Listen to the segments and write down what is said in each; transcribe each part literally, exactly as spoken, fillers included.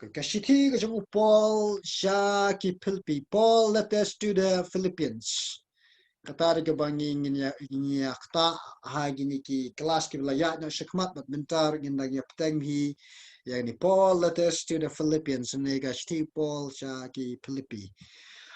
Ka, ka shithi ka jong u Paul sha ki Philippi, Paul letters to the Philippians. Kata ka ba ngi ngin ïa, ngin ïa ktah ha kine ki klas kiba la ïaid noh shakhmat, bad mynta ngin da ïa pteng hi ïa kane Paul letters to the Philippians, ne ka shithi Paul sha ki Philippi.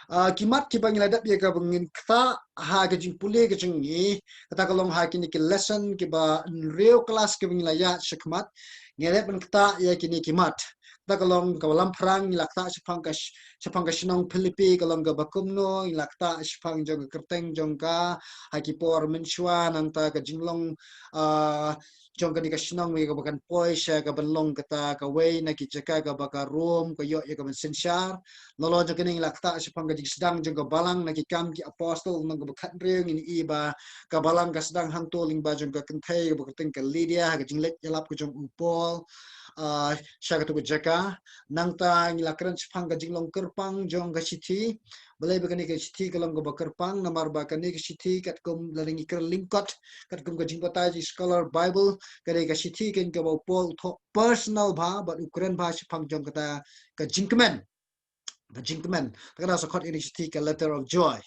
Ah, ki mat kiba ngi la dep ïa kaba ngin ktah ha ka jingpule ka jong ngi, kata ka long ha kine ki lesson kiba hynriew klas kiba ngi la ïaid shakhmat, ngi la dep ban ktah ïa kine ki mat. Kata ka long kaba lamphrang ngi la ktah shaphang ka sh-, shaphang ka shnong Philippi ka long kaba kumno, ngi la ktah shaphang jong ka kyrteng jong ka ha ki por mynshuwa, nangta ka jinglong, ah, jong kane ka shnong, ïa kaba kan poi sha kaban long kata kawei na ki jaka kaba ka Rom ka ïoh ïa kaban synshar. Nalor jong kane ngi la ktah shaphang ka jingsdang jong ka Balang na Ki Kam ki Apostol, lynnong kaba khathynriew, ngin ïohi ba ka Balang ka sdang hangto lyngba jong ka kynthei kaba kyrteng ka Lydia, ha ka jingleit ïalap ka jong u Paul, ah, sha kato ka jaka. Nangta ngi la kren shaphang ka jinglong kyrpang jong ka shithi. Balei ba kane ka shithi ka long kaba kyrpang? Namar ba kane ka shithi katkum lada ngi kren lyngkot, katkum ka jingbatai jong ki scholar Bible, kane ka shithi ka long kaba u Paul u thoh personal bha, bad u kren bha shaphang jong kata ka jingkmen. Ka jingkmen. Te ka dei sa khot ïa kane ka shithi ka letter of joy.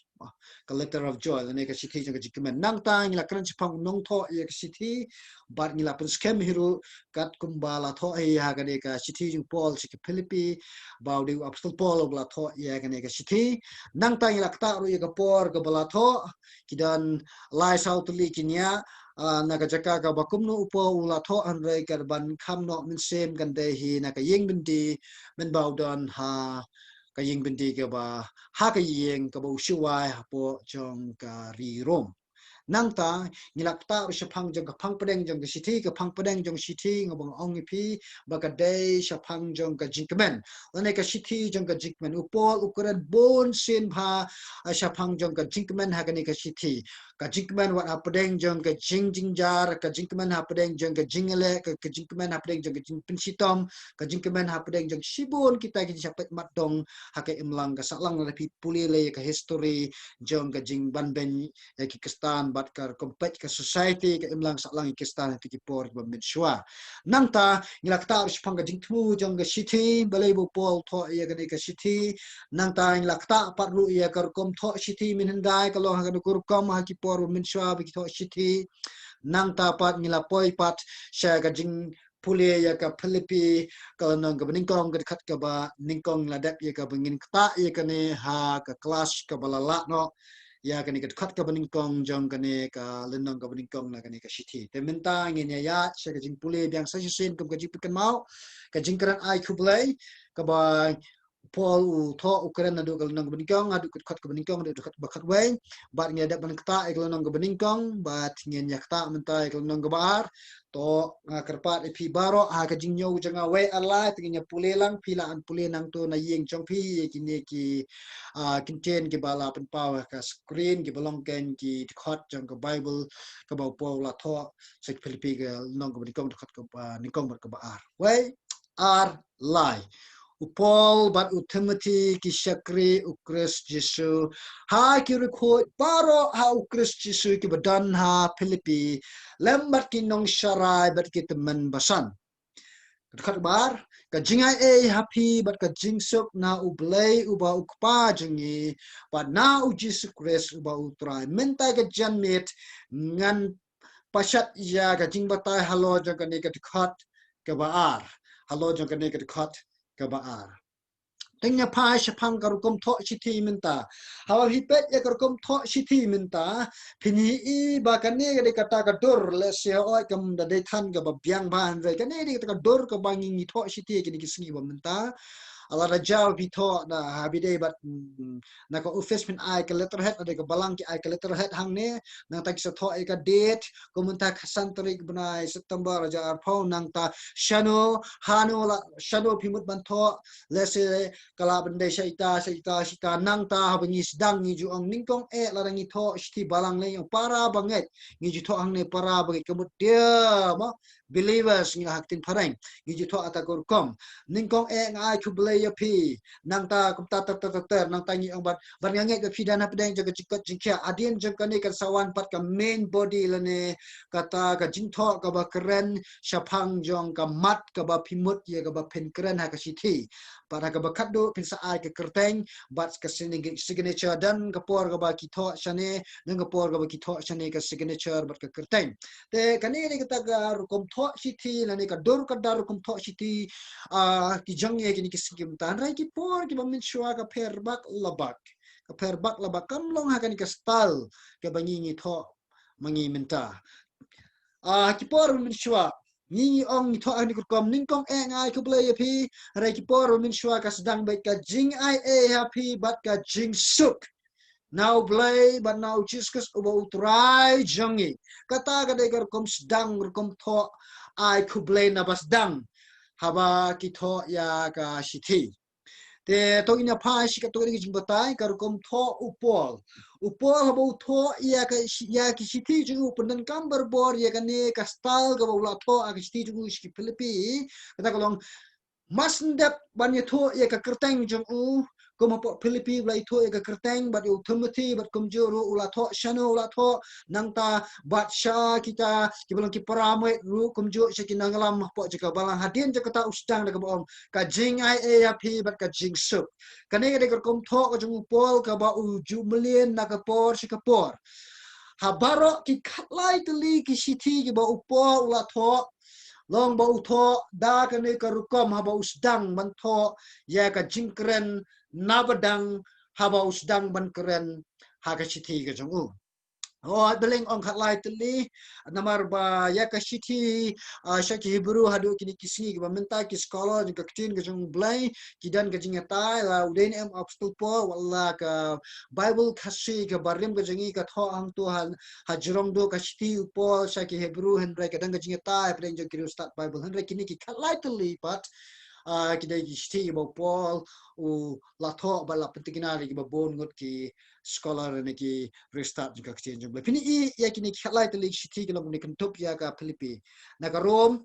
Ka letter of joy, lane ka shithi jong ka jingkmen. Nangta ngi la kren shaphang u nongthoh ïa ka shithi, bad ngi la pynskhem hi ruh katkum ba la thoh hi ha kane ka shithi jong u Paul sha ki Philippi, ba u dei u Apostol Paul uba la thoh ïa kane ka shithi. Nangta ngi la ktah ruh ïa ka por kaba la thoh, ki don lai saw tylli ki ñiah, ah, na ka jaka kaba kumno u Paul u la thoh, hynrei kaban kham noh mynsiem kan dei hi na ka ïing byndi, mynba u don ha ka ïing byndi kaba, ha ka ïing kaba u shu wai hapoh jong ka ri Rom. Nangta ngi la ktah ruh shaphang jong ka phang pdeng jong ka shithi, ka phang pdeng jong ka shithi nga ba nga ong ïa phi ba ka dei shaphang jong ka jingkmen. Lane ka shithi jong ka jingkmen. U Paul u kren bun sien bha, ah, shaphang jong ka jingkmen ha kane ka shithi. Ka jingkmen wat hapdeng jong ka jingjynjar, ka jingkmen hapdeng jong ka jingïaleh, ka, ka jingkmen hapdeng jong ka jingpynshitom, ka jingkmen hapdeng jong shibun kita ki jingshah peit mat dong ha ka imlang ka sahlang. Lada phi pule lei ka history jong ka jingbanbeiñ ïa ki Khristan bad ka rukom peit ka society ka imlang sahlang ïa ki Khristan ha kito ki por kiba mynshuwa. Nangta ngi la ktah ruh shaphang ka jingthmu jong ka shithi, balei ba u Paul u thoh ïa kane ka shithi. Nangta ngi la ktah pat ruh ïa ka rukom thoh shithi mynhyndai, ka long ha kano ka rukom ha ki por ba mynshuwa ba ki thoh shithi. Nangta pat ngi la poi pat sha ka jingpule ïa ka Philippi, ka lynnong kaba nyngkong, ka dkhot kaba nyngkong. Ngi la dep ïa kaba ngin ktah ïa kane ha ka klas kaba la lah noh, ïa kane ka dkhot kaba nyngkong jong kane ka lynnong kaba nyngkong na kane ka shithi. Te mynta ngin ïa ïaid sha ka jingpule biang sa shisien kum ka jingpynkynmaw, ka jingkren ai khublei, kaba u Paul u thoh u kren naduh ka lynnong kaba nyngkong haduh ka dkhot kaba nyngkong, haduh ka dkhot ba khatwei. Bad ngin ïa dep ban ktah ïa ka lynnong kaba nyngkong, bad ngin ïa ktah mynta ïa ka lynnong kaba ar. To nga kyrpad ïa phi baroh ha ka jingñiew jong nga wei ar lai, te ngin ïa pule lang, phi lah ban pule nangto na ïing jong phi ïa kine ki, ah, kyntien kiba la pynpaw ha ka screen, kiba long kein ki dkhot jong ka Bible kaba u Paul u la thoh sha ki Philippi, ka lynnong kaba nyngkong, dkhot kaba nyngkong bad kaba ar. Wei, ar, lai. U Paul bad u Timothy ki shakri u Khrist Jisu ha ki riewkhuid baroh ha u Khrist Jisu kiba don ha Philippi, lem bad ki nongsharai bad ki tymmen basan. Ka dkhot ba ar, ka jingai ei ha phi bad ka jingsuk na U Blei uba u Kpa jong ngi bad na U Jisu Khrist uba u Trai. Mynta ka janmiet ngan pashat ïa ka jingbatai halor jong kane ka dkhot kaba ar. Halor jong kane ka dkhot kaba ar. Te ngin ïa phai shaphang ka rukom thoh shithi mynta. Haba phi peit ïa ka rukom thoh shithi mynta, phin ïohi ba kane ka dei kata ka dur, lehse ïa oi kam da dei than kaba biang bha, hynrei kane ka dei kata ka dur kaba ngi ngi thoh shithi kine ki sngi ba mynta. Lada jaw phi thoh na, ha phi dei bad, mm, na ka office phin ai ka letterhead, lada ka Balang ki ai ka letterhead hangne, nangta ki sa thoh ïa ka date, kum mynta ka san tarik bnai September hajar arphew, nangta shano, hano la, shano phi mut ban thoh, lehse ka lah ban dei sha ita, sha ita, sha ita, nangta haba ngi sdang ngi ju ong nyngkong eh lada ngi thoh shithi Balang lei, ong para bangeit, ngi ju thoh hangne para bangeit, ka mut dia mo, believers ngi ha ka ktien phareng. Ngi ju thoh ata ka rukom. Nyngkong eh nga ai khublei ïa phi. Nangta kumta ter ter ter ter, nangta ngi ong bad, bad nga ngeit ba phi don hapdeng jong ka jingkoit jingkhiah. Hadien jong kane kan sa wan pat ka main body lane kata ka jingthoh kaba kren shaphang jong ka mat kaba phi mut ïa kaba phin kren ha ka shithi. Bad ha kaba khatduh phin sa ai ka kyrteng bad ka signi-, signature, don ka por kaba ki thoh shane, don ka por kaba ki thoh shane ka signature bad ka kyrteng. Te kane ne kata ka rukom thoh shithi lane ka dur ka dar rukom thoh shithi, ah, ki jong ngi kine ki sngi mynta. Hynrei ki por kiba mynshuwa ka pher bak la bak. Ka pher bak la bak, kam long ha kane ka style kaba ngi ngi thoh ma ngi mynta. Ah, ki por mynshuwa ngi ngi ong ngi thoh ha kane ka rukom, nyngkong eh nga ai khublei ïa phi. Hynrei ki por mynshuwa ka sdang beit ka jingai ei ha phi bad ka jingsuk na U Blei bad na U Jisu Khrist uba U Trai jong ngi. Kata ka dei ka rukom sdang, rukom thoh ai khublei naba sdang haba ki thoh ïa ka shithi. Te to ngin ïa phai shi katto katne ki jingbatai, ka rukom thoh u Paul. U Paul haba u thoh ïa ka shi-, ïa ki shithi jong u, u pyndonkam barabor ïa kane ka style kaba u la thoh ïa ka shithi jong u sha ki Philippi. Kata ka long, mas ndep ban ïathuh ïa ka kyrteng jong u, kum hapoh Philippi u la ïathuh ïa ka kyrteng, bad ïa u Timothy bad kumjuh ruh u la thoh shano u la thoh, nangta bad sha kita kiba long ki para met ruh kumjuh sha ki nongïalam hapoh jaka balang. Hadien jong kata u sdang da kaba ong, ka jingai ei ha phi bad ka jingsuk. Kane ka dei ka rukom thoh ka jong u Paul kaba u ju mlien na ka por sha ka por. Ha baroh ki khatlai tylli ki shithi kiba u Paul u la thoh, long ba u thoh da kane ka rukom haba u sdang ban thoh ïa ka jingkren naba dang haba u sdang ban kren ha ka shithi ka jong u. Oh, ba leng ong khatlai tylli, namar ba ïa ka shithi, ah, sha ki Hebru haduh kine ki sngi kiba mynta ki scholar jong ka ktien ka jong U Blei ki don ka jingïatai la u dei ne em u Apostol Paul, wat la ka Bible Khasi kaba rim ka jong ngi ka thoh hangto ha, ha jrong duh ka shithi u Paul sha ki Hebru, hynrei ka don ka jingïatai hapdeng jong ki Riewstad Bible. Hynrei kine ki khatlai tylli pat, ah, ki dei ki shithi ba u Paul u la thoh bad la pyntikna da kiba bun ngut ki scholar ne ki Riewstad jong ka ktien jong U Blei. Phin i ïa kine ki khatlai tylli ki shithi ki long kumne, kynthup ïa ka Philippi. Na ka Rom,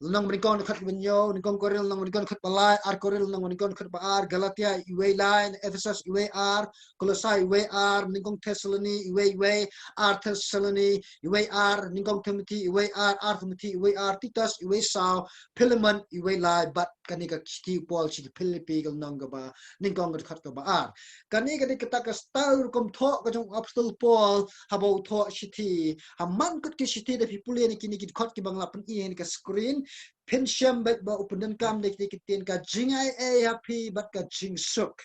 lynnong banyngkong dkhot kaba hynñiew, nyngkong Korinth lynnong banyngkong dkhot ba lai, ar Korinth lynnong banyngkong dkhot ba ar, Galatia iwei lai, Ephesus iwei ar, Kolosai iwei ar, nyngkong Thessaloni iwei iwei, ar Thessaloni iwei ar, nyngkong Timothy iwei ar, ar Timothy iwei ar, Titus iwei saw, Philemon iwei lai, bad kane ka shithi u Paul sha ki Philippi ka lynnong kaba nyngkong ka dkhot kaba ar. Kane ka dei kata ka style rukom thoh ka jong u Apostol Paul haba u thoh shithi. Ha man kut ki shithi da phi pule ne kine ki dkhot kiba nga la pyni ha kane ka screen, phin shem beit ba u pyndonkam da kine ki ktien, ka jingai ei ha phi bad ka jingsuk.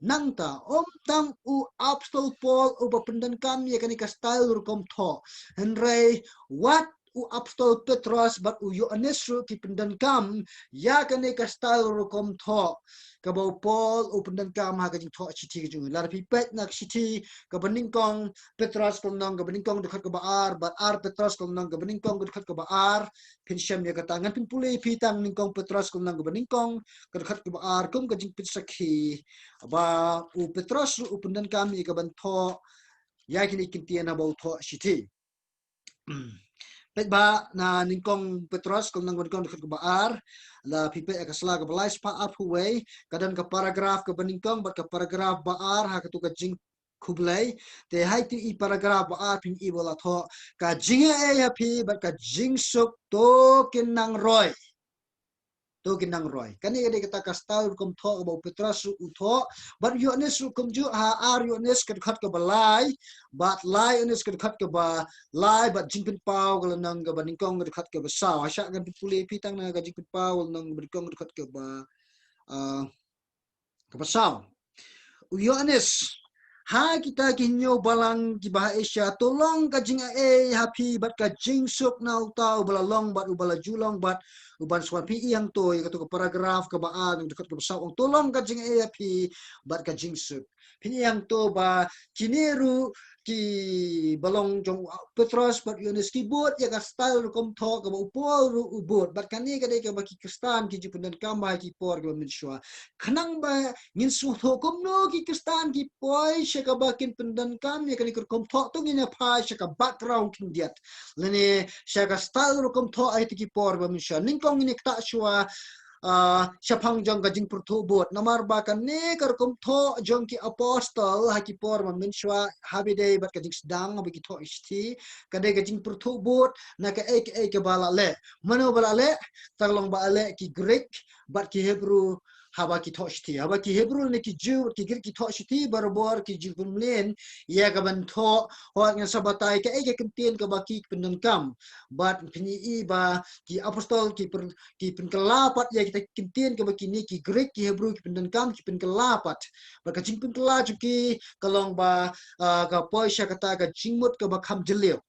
Nangta, ym tang u Apostol Paul uba pyndonkam ïa kane ka style rukom thoh, hynrei wat u Apostol Petros bad u Ïoannis ruh ki pyndonkam ïa kane ka style rukom thoh kaba u Paul u pyndonkam ha ka jingthoh shithi ka jong u. Lada phi peit na ka shithi kaba nyngkong Petros ka lynnong kaba nyngkong dkhot kaba ar, bad ar Petros ka lynnong kaba nyngkong dkhot kaba ar, phin shem ïa kata. Ngan pynpule ïa phi tang nyngkong Petros ka lynnong kaba nyngkong ka dkhot kaba ar kum ka jingpynsakhi ba u Petros ruh u pyndonkam ïa ka ban thoh ïa kine ki ktien haba u thoh shithi. Peit ba na nyngkong Petros ka lynnong kaba nyngkong dkhot kaba ar, la phi peit ïa ka sla kaba lai spah arphew wei, ka don ka paragraph kaba nyngkong bad ka paragraph ba ar ha kato ka jing khublei. Te ha iti i paragraph ba ar phin i ba la thoh, ka jingai ei ha phi bad ka jingsuk to kin nang roi. To kin nang roi. Kane ka dei kata ka style rukom thoh kaba u Petros ruh u thoh, bad u Ïoannis ruh kumjuh ha ar Ïoannis ka dkhot kaba lai, bad lai Ïoannis ka dkhot kaba lai, bad Jingpynpaw ka lynnong kaba nyngkong ka dkhot kaba saw. Hashah ngan pule ïa phi tang na ka Jingpynpaw ka lynnong kaba nyngkong ka dkhot kaba, ah, kaba saw. U Ïoannis, ha kita ki hynñiew balang kiba ha Asia, to long ka jingai ei ha phi bad ka jingsuk na uta uba la long bad uba la ju long bad U ban shuwa phi ïohi hangto ïa kato ka paragraph kaba ar, dkhot kaba saw, ong to long ka jingaiei ïa phi bad ka jingsuk. Phi ïohi hangto ba kine ruh kiba long jong u Petros bad Ïoannis ki bud ïa ka style rukom thoh kaba u Paul ruh u bud. Bad kane ka dei kaba ki Khristan ki ju pyndonkam ha ki por kiba mynshuwa. Khnang ba ngin sngewthuh kumno ki Khristan ki poi sha kaba kin pyndonkam ïa kane ka rukom thoh, to ngin ïa phai sha ka background khyndiat, lane sha ka style rukom thoh ha kito ki por ba mynshuwa. Nyngkong ngin ïa ktah shuwa, ah, shaphang jong ka jingpyrthuh bud. Namar ba kane ka rukom thoh jong ki apostol ha ki por ba mynshuwa, haba ïadei bad ka jingsdang haba ki thoh shithi, ka dei ka jingpyrthuh bud na kaei kaei kaba la leh. Mano ba la leh? Kata ka long ba la leh ki Greek bad ki Hebru haba ki thoh shithi. Haba ki Hebru ne ki Jiw, ki Greek ki thoh shithi, barabor ki ju pynmlien ïa ka ban thoh. Hooid, ngan sa batai kaei ka kyntien kaba ki pyndonkam. Bad phin ïohi ba ki apostol ki pyn-, ki pynkylla pat ïa kita ki kyntien kaba kine ki Greek, ki Hebru ki pyndonkam, ki pynkylla pat. Bad ka jingpynkylla jong ki ka long ba, ah, ka poi sha kata ka jingmut kaba kham jylliew.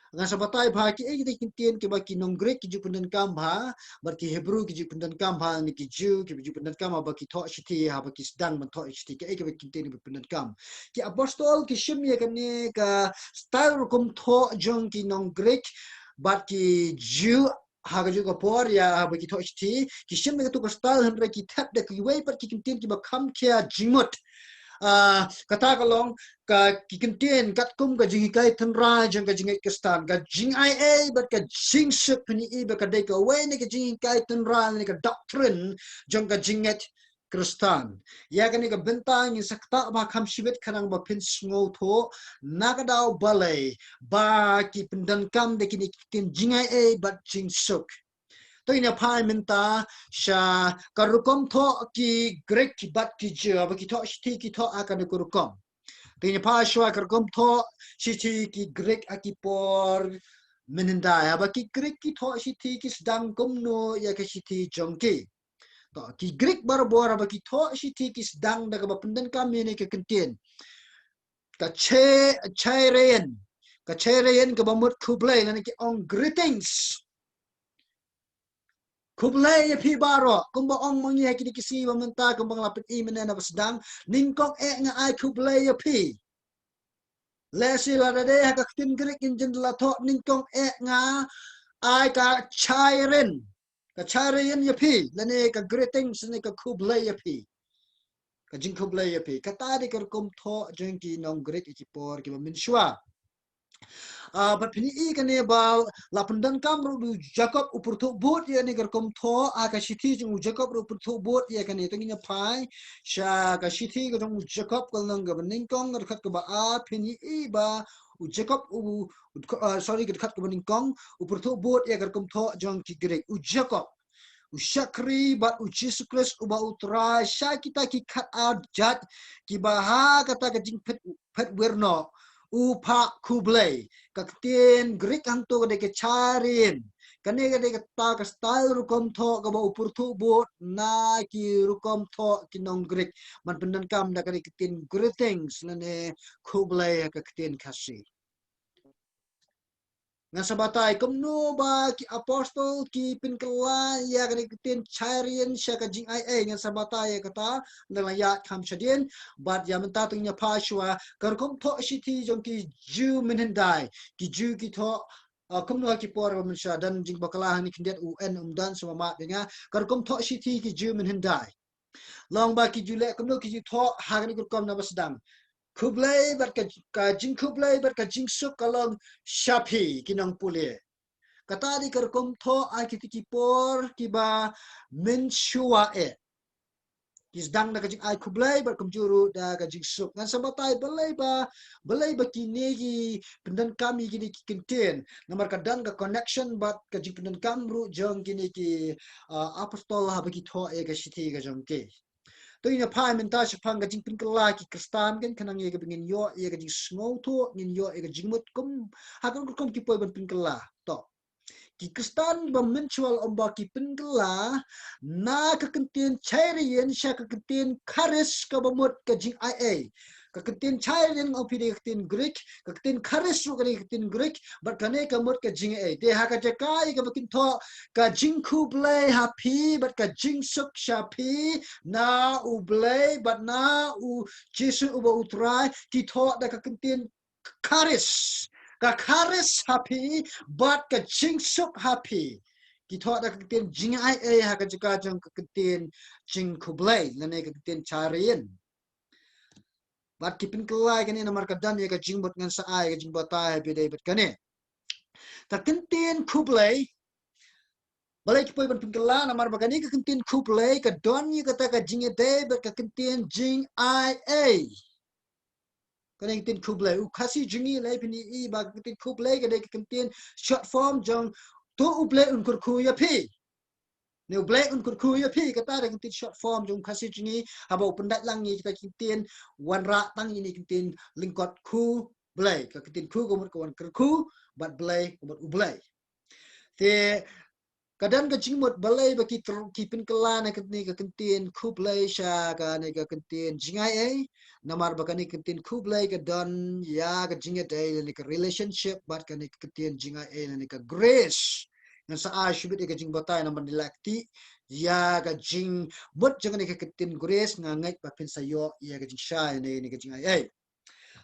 Ngan sa batai ba kiei kita ki kyntien kiba ki nong Greek ki ju pyndonkam bha, bad ki Hebru ki ju pyndonkam bha, ne ki Jiw ki ju pyndonkam bha, ba ki thoh shithi, haba ki sdang ban thoh shithi, kiei kiba ki kyntien kiba pyndonkam. Ki apostol ki shim ïa kane ka style rukom thoh jong ki nong Greek bad ki Jiw ha kajuh ka por, ïa haba ki thoh shithi, ki shim ïa kato ka style, hynrei ki thep da kiwei pat ki kyntien kiba kham khia jingmut. Ah, kata ka long ka, ki kyntien katkum ka jinghikai tynrai jong ka jingngeit Khristan, ka jingaiei bad ka jingsuk. Phin ïohi ba ka dei kawei na ka jinghikai tynrai, na ka doctrine jong ka jingngeit Khristan. Ïa kane ka bynta ngin sa ktah bha kham shibit khnang ba phin sngewthuh na ka daw balei ba ki pyndonkam da kine ki kyntien jingaiei bad jingsuk. To ngin ïa phai mynta sha ka rukom thoh ki Greek bad ki Jiw, ba ki thoh shithi ki thoh ha kane ka rukom. To ngin ïa phai shuwa ka rukom thoh shithi ki Greek ha ki por mynhyndai. Haba ki Greek ki thoh shithi ki sdang kumno ïa ka shithi jong ki? To, ki Greek barabor haba ki thoh shithi ki sdang da kaba pyndonkam ïa kane ka kyntien, ka che-, cheirein. Ka cheirein kaba mut khublei, lane ki ong greetings. Khublei ïa phi baroh. Kumba ong ma ngi ha kine ki sngi ba mynta, kumba nga la pyni mynne naba sdang, nyngkong eh nga ai khublei ïa phi. Lehse lada dei ha ka ktien Greek ngin jin la thoh, nyngkong eh nga ai ka cheirein. Ka cheirein ïa phi, lane ka greetings, lane ka khublei ïa phi. Ka jingkhublei ïa phi. Kata dei ka rukom thoh jong ki nong Greek ha ki por kiba mynshuwa. Ah, bad phin ïohi kane ba la pyndonkam ruh da u Jakob, u pyrthuh bud ïa kane ka rukom thoh, ah, ka shithi jong u Jakob ruh u pyrthuh bud ïa kane. To ngin ïa phai sha ka shithi ka jong u Jakob, ka lynnong kaba nyngkong, ka dkhot kaba ar, phin ïohi ba u Jakob u, u, ah, sorry, ka dkhot kaba nyngkong, u pyrthuh bud ïa ka rukom thoh jong ki Greek. U Jakob, u shakri bad u Jisu Khrist uba u Trai sha kita ki khatar jait kiba ha kata ka jingphet, phet wir noh u phah khublei. Ka ktien Greek hangto ka dei ka cheirein. Kane ka dei kata ka style rukom thoh kaba u pyrthuh bud na ki rukom thoh ki nong Greek ban pyndonkam da kane ka ktien greetings, lane khublei ha ka ktien Khasi. Ngan sa batai kumno ba ki apostol ki pynkylla ïa kane ka ktien cheirein sha ka jingaiei. Ngan sa batai ïa kata, ngan la ïaid kham shadien, bad ïa mynta to ngin ïa phai shuwa ka rukom thoh shithi jong ki Jiw mynhyndai. Ki Jiw ki thoh, ah, kumno ha ki por ba mynshuwa, don jingbakla hangne khyndiat, u N um don, sa map ïa nga. Ka rukom thoh shithi ki Jiw mynhyndai. Long ba ki ju leh kumno, ki ju thoh ha kane ka rukom naba sdang. Khublei bad ka, ka jingkhublei bad ka jingsuk ka long sha phi ki nongpule. Kata dei ka rukom thoh ha kito ki por kiba mynshuwa eh. Ki sdang da ka jingai khublei bad kumjuh ruh da ka jingsuk. Ngan sa batai balei ba, balei ba kine ki pyndonkam ïa kine ki kyntien. Namar ka don ka connection bad ka jingpyndonkam ruh jong kine ki, ah, apostol haba ki thoh ïa ka shithi ka jong ki. To ngin ïa phai mynta shaphang ka jingpynkylla ki Khristan, kan khnang ïa kaba ngin ïoh ïa ka jingsngewthuh, ngin ïoh ïa ka jingmut kum ha ka rukom ki poi ban pynkylla. To. Ki Khristan ba mynshuwa la ong ba ki pynkylla na ka kyntien cheirein sha ka kyntien charis kaba mut ka jingaiei. Ka ktien charion nga ong phi dei ka ktien Greek, ka ktien charis ruh ka dei ka ktien Greek, bad kane ka mut ka jingaiei. Te ha ka jaka ïa kaba kin thoh ka jingkhublei ha phi bad ka jingsuk sha phi na U Blei bad na U Jisu uba U Trai, ki thoh da ka ktien charis. Ka charis ha phi bad ka jingsuk ha phi, ki thoh da ka ktien jingaiei ha ka jaka jong ka ktien jingkhublei lane ka ktien charion. Bad ki pynkylla ïa kane namar ka don ïa ka jingmut, ngan sa ai ka jingbatai ha phi dei bad kane. Ka ktien khublei, balei ki poi ban pynkylla? Namar ba kane ka ktien khublei ka don ïa kata ka jingïadei bad ka ktien jingaiei. Kane ka ktien khublei, u Khasi jong ngi, lei phin ïohi ba ka ktien khublei ka dei ka ktien short form jong to U Blei un kyrkhu ïa phi. Ne U Blei un kyrkhu ïa phi, kata dei ka ktien short form jong u Khasi jong ngi, haba u pyndait lang ïa kita ki ktien wanrah tang ïa kine ki ktien lyngkot khublei. Ka ktien khu ka mut ka wan kyrkhu, bad blei ka mut U Blei. Te ka don ka jingmut balei ba ki tr-, ki pynkylla na kane ka ktien khublei sha kane ka ktien jingaiei. Namar ba kane ka ktien khublei ka don ïa ka jingïadei lane ka relationship bad kane ka ktien jingaiei lane ka grace. Ngan sa ai shibit ïa ka jingbatai namar ngi la kti ïa ka jingmut jong kane ka ktien grace, nga ngeit ba phin sa ïoh ïa ka jingshai ne ne ka jingaiei.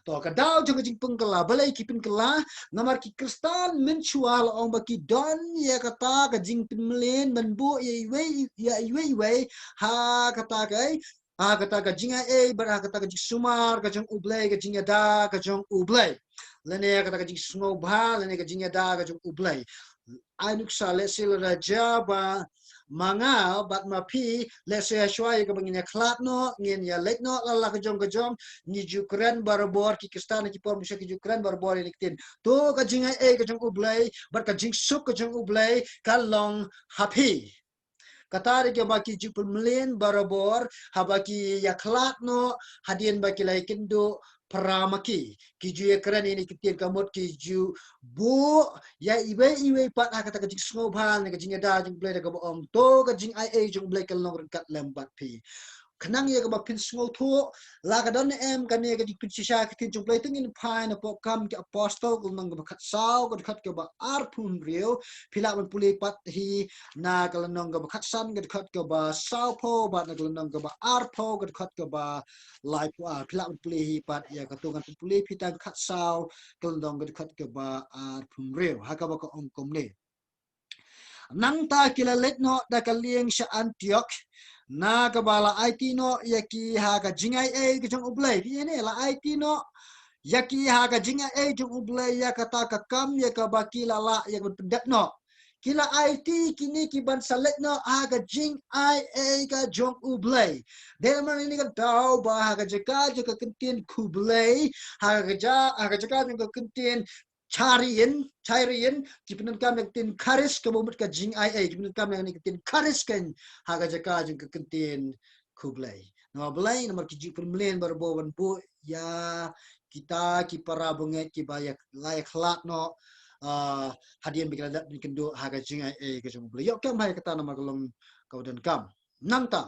To, ka daw jong ka jingpynkylla, balei ki pynkylla? Namar ki Khristan mynshuwa la ong ba ki don ïa kata ka jingpynmlien ban buh ïa iwei ïa iwei iwei ha kata ka, ha kata ka jingaiei bad ha kata ka jingsumar ka jong U Blei, ka jingïada ka jong U Blei, lane kata ka jingsngewbha lane ka jingïada ka jong U Blei. Ai nuksa, lehse lada jia ba ma nga bad ma phi, lehse hashwa ïa kaba ngin ïa khlad noh, ngin ïa leit noh la la ka jong ka jong, ngi ju kren barabor, ki Khristan ha ki por mynshuwa ki ju kren barabor ïa kine ki ktien. To ka jingaiei ka jong U Blei bad ka jingsuk ka jong U Blei ka long ha phi. Kata dei kaba ki ju pynmlien barabor haba ki ïa khlad noh, hadien ba ki la ïakynduh para ma ki. Ki ju ïa kren ïa kine ki ktien, ka mut ki ju buh ïa iwei iwei pat ha kata ka jingsngewbha ne ka jingïada jong U Blei da kaba ong, to ka jingaiei jong U Blei kan long ryngkat lem bad phi. Khnang ïa kaba phin sngewthuh la ka don ne em kane ka jingpynshisha ka ktien jong U Blei, to ngin phai na Pop Kam ki Apostol ka lynnong kaba khatsaw ka dkhot kaba arphew hynriew, phi lah ban pule pat hi na ka lynnong kaba khatsan ka dkhot kaba sawphew bad na ka lynnong kaba arphew ka dkhot kaba laiphew ar. Phi lah ban pule hi pat ïa kato, ngan pule phi tang khatsaw ka lynnong ka dkhot kaba arphew hynriew, ha kaba ka ong kumne. Nangta ki la leit noh da ka lieng sha Antiok, na kaba la aiti noh ïa ki ha ka jingaiei ka jong U Blei. Phi ïohi ne, la aiti noh ïa ki ha ka jingaiei jong U Blei ïa kata ka kam ïa kaba ki la lah ïa ka ban pyndep noh. Ki la aiti kine ki ban sa leit noh ha ka jingaiei ka jong U Blei. Dei namar kane ka daw ba ha ka jaka jong ka ktien khublei, ha ka ja-, ha ka jaka jong ka ktien charion, charion, ki pyndonkam ïa ka ktien charis kaba mut ka jingaiei, ki pyndonkam ïa ka ktien charis kan ha ka jaka jong ka ktien khublei. Namar balei? Namar ki ju pynmlien barabor ban buh ïa kita ki para bangeit kiba ïa la ïa khlad noh, ah, hadien ba ki la dep ban ïakynduh ha ka jingaiei ka jong U Blei. Ïoh kam ha ïa kata namar ka long kaba donkam. Nangta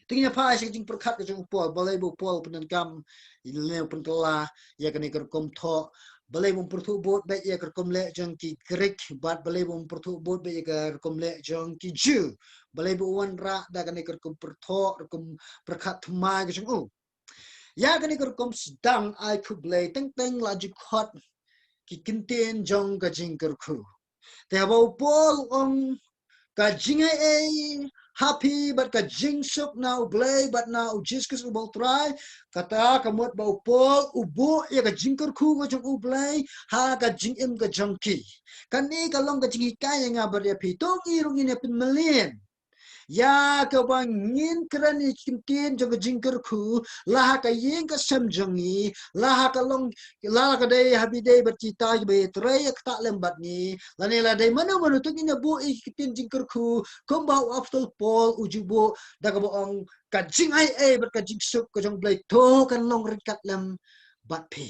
Te ngin ïa phai sha ka jingpyrkhat ka jong u Paul, balei ba u Paul u pyndonkam lane u pynkylla ïa kane ka rukom thoh. Balei ba um pyrthuh bud beit ïa ka rukom leh jong ki Grik, bad balei ba um pyrthuh bud beit ïa ka rukom leh jong ki Jiw. Balei ba u wanrah da kane ka rukom pyrthuh, rukom pyrkhat thymmai ka jong u. Ïa kane ka rukom sdang ai khublei teng teng la ju khot ki kyntien jong ka jingkyrkhu. Te haba u Paul u ong ka jingaiei ha phi bad ka jingsuk na U Blei bad na U Jisu Khrist uba U Trai, kata ka mut ba u Paul u buh ïa ka jingkyrkhu ka jong U Blei ha ka jingim ka jong ki. Kane ka long ka jinghikai ïa nga bad ïa phi. To ngi ruh ngin ïa pynmlien ïa kaba ngin kren ïa ki kyntien jong ka jingkyrkhu la ha ka ïing ka sem jong ngi, la ha ka long, la ha ka dei ha phi dei bad kita kiba ïatrei ïa kata lem bad ngi, lane la dei mano mano, to ngin ïa buh ïa ki kyntien jingkyrkhu kumba u Apostol Paul u ju buh da kaba ong ka jingaiei bad ka jingsuk ka jong U Blei to kan long ryngkat lem bad phi.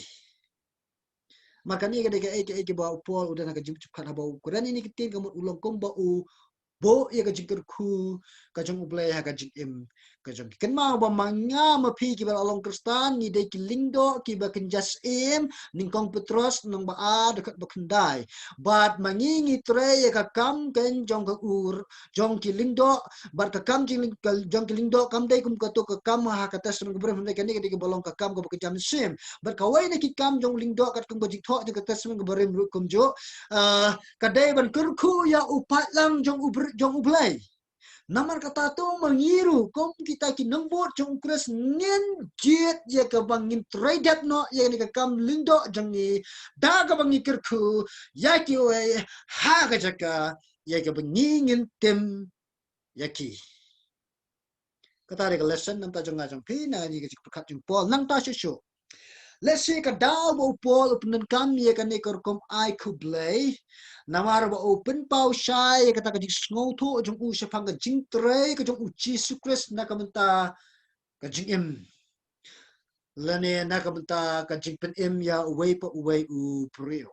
Namar kane ka dei kaei kaei kaba u Paul u don ha ka jingpyrkhat haba u kren ïa kine ki kyntien, ka mut u long kumba u buh ïa ka jingkyrkhu ka jong U Blei ha ka jingim ka jong ki. Kynmaw ba ma nga ma phi kiba la long Khristan, ngi dei ki lyngdoh kiba kynja syiem, nyngkong Petros lynnong ba ar dkhot ba khyndai. Bad ma ngi ngi trei ïa ka kam khein jong ka ur jong ki lyngdoh, bad ka kam jong ki lyngdoh kam dei kum kato ka kam ha ka Testament kaba rim, hynrei kane ka dei kaba long ka kam kaba kynja mynsiem. Bad kawei na ki kam jong u lyngdoh katkum ka jingthoh jong ka Testament kaba rim ruh kumjuh, ah, ka dei ban kyrkhu ïa u paidlang jong u Br-, jong U Blei. Namar kata to ma ngi ruh kum kita ki nongbud jong U Khrist ngin jied ïa kaba ngin trei dep noh ïa kane ka kam lyngdoh jong ngi da kaba ngi kyrkhu ïa kiwei ha ka jaka ïa kaba ngi ngin tim ïa ki. Kata dei ka lesson namar jong nga jong phi na kane ka jingpyrkhat jong u Paul. Nangta shuh shuh, lehse ka daw ba u Paul u pyndonkam ïa kane ka rukom ai khublei namar ba u pynpaw shai ïa kata ka jingsngewthuh jong u shaphang ka jingtrei ka jong U Jisu Khrist na ka bynta ka jingim, lane na ka bynta ka jingpynim ïa uwei pa uwei u briew.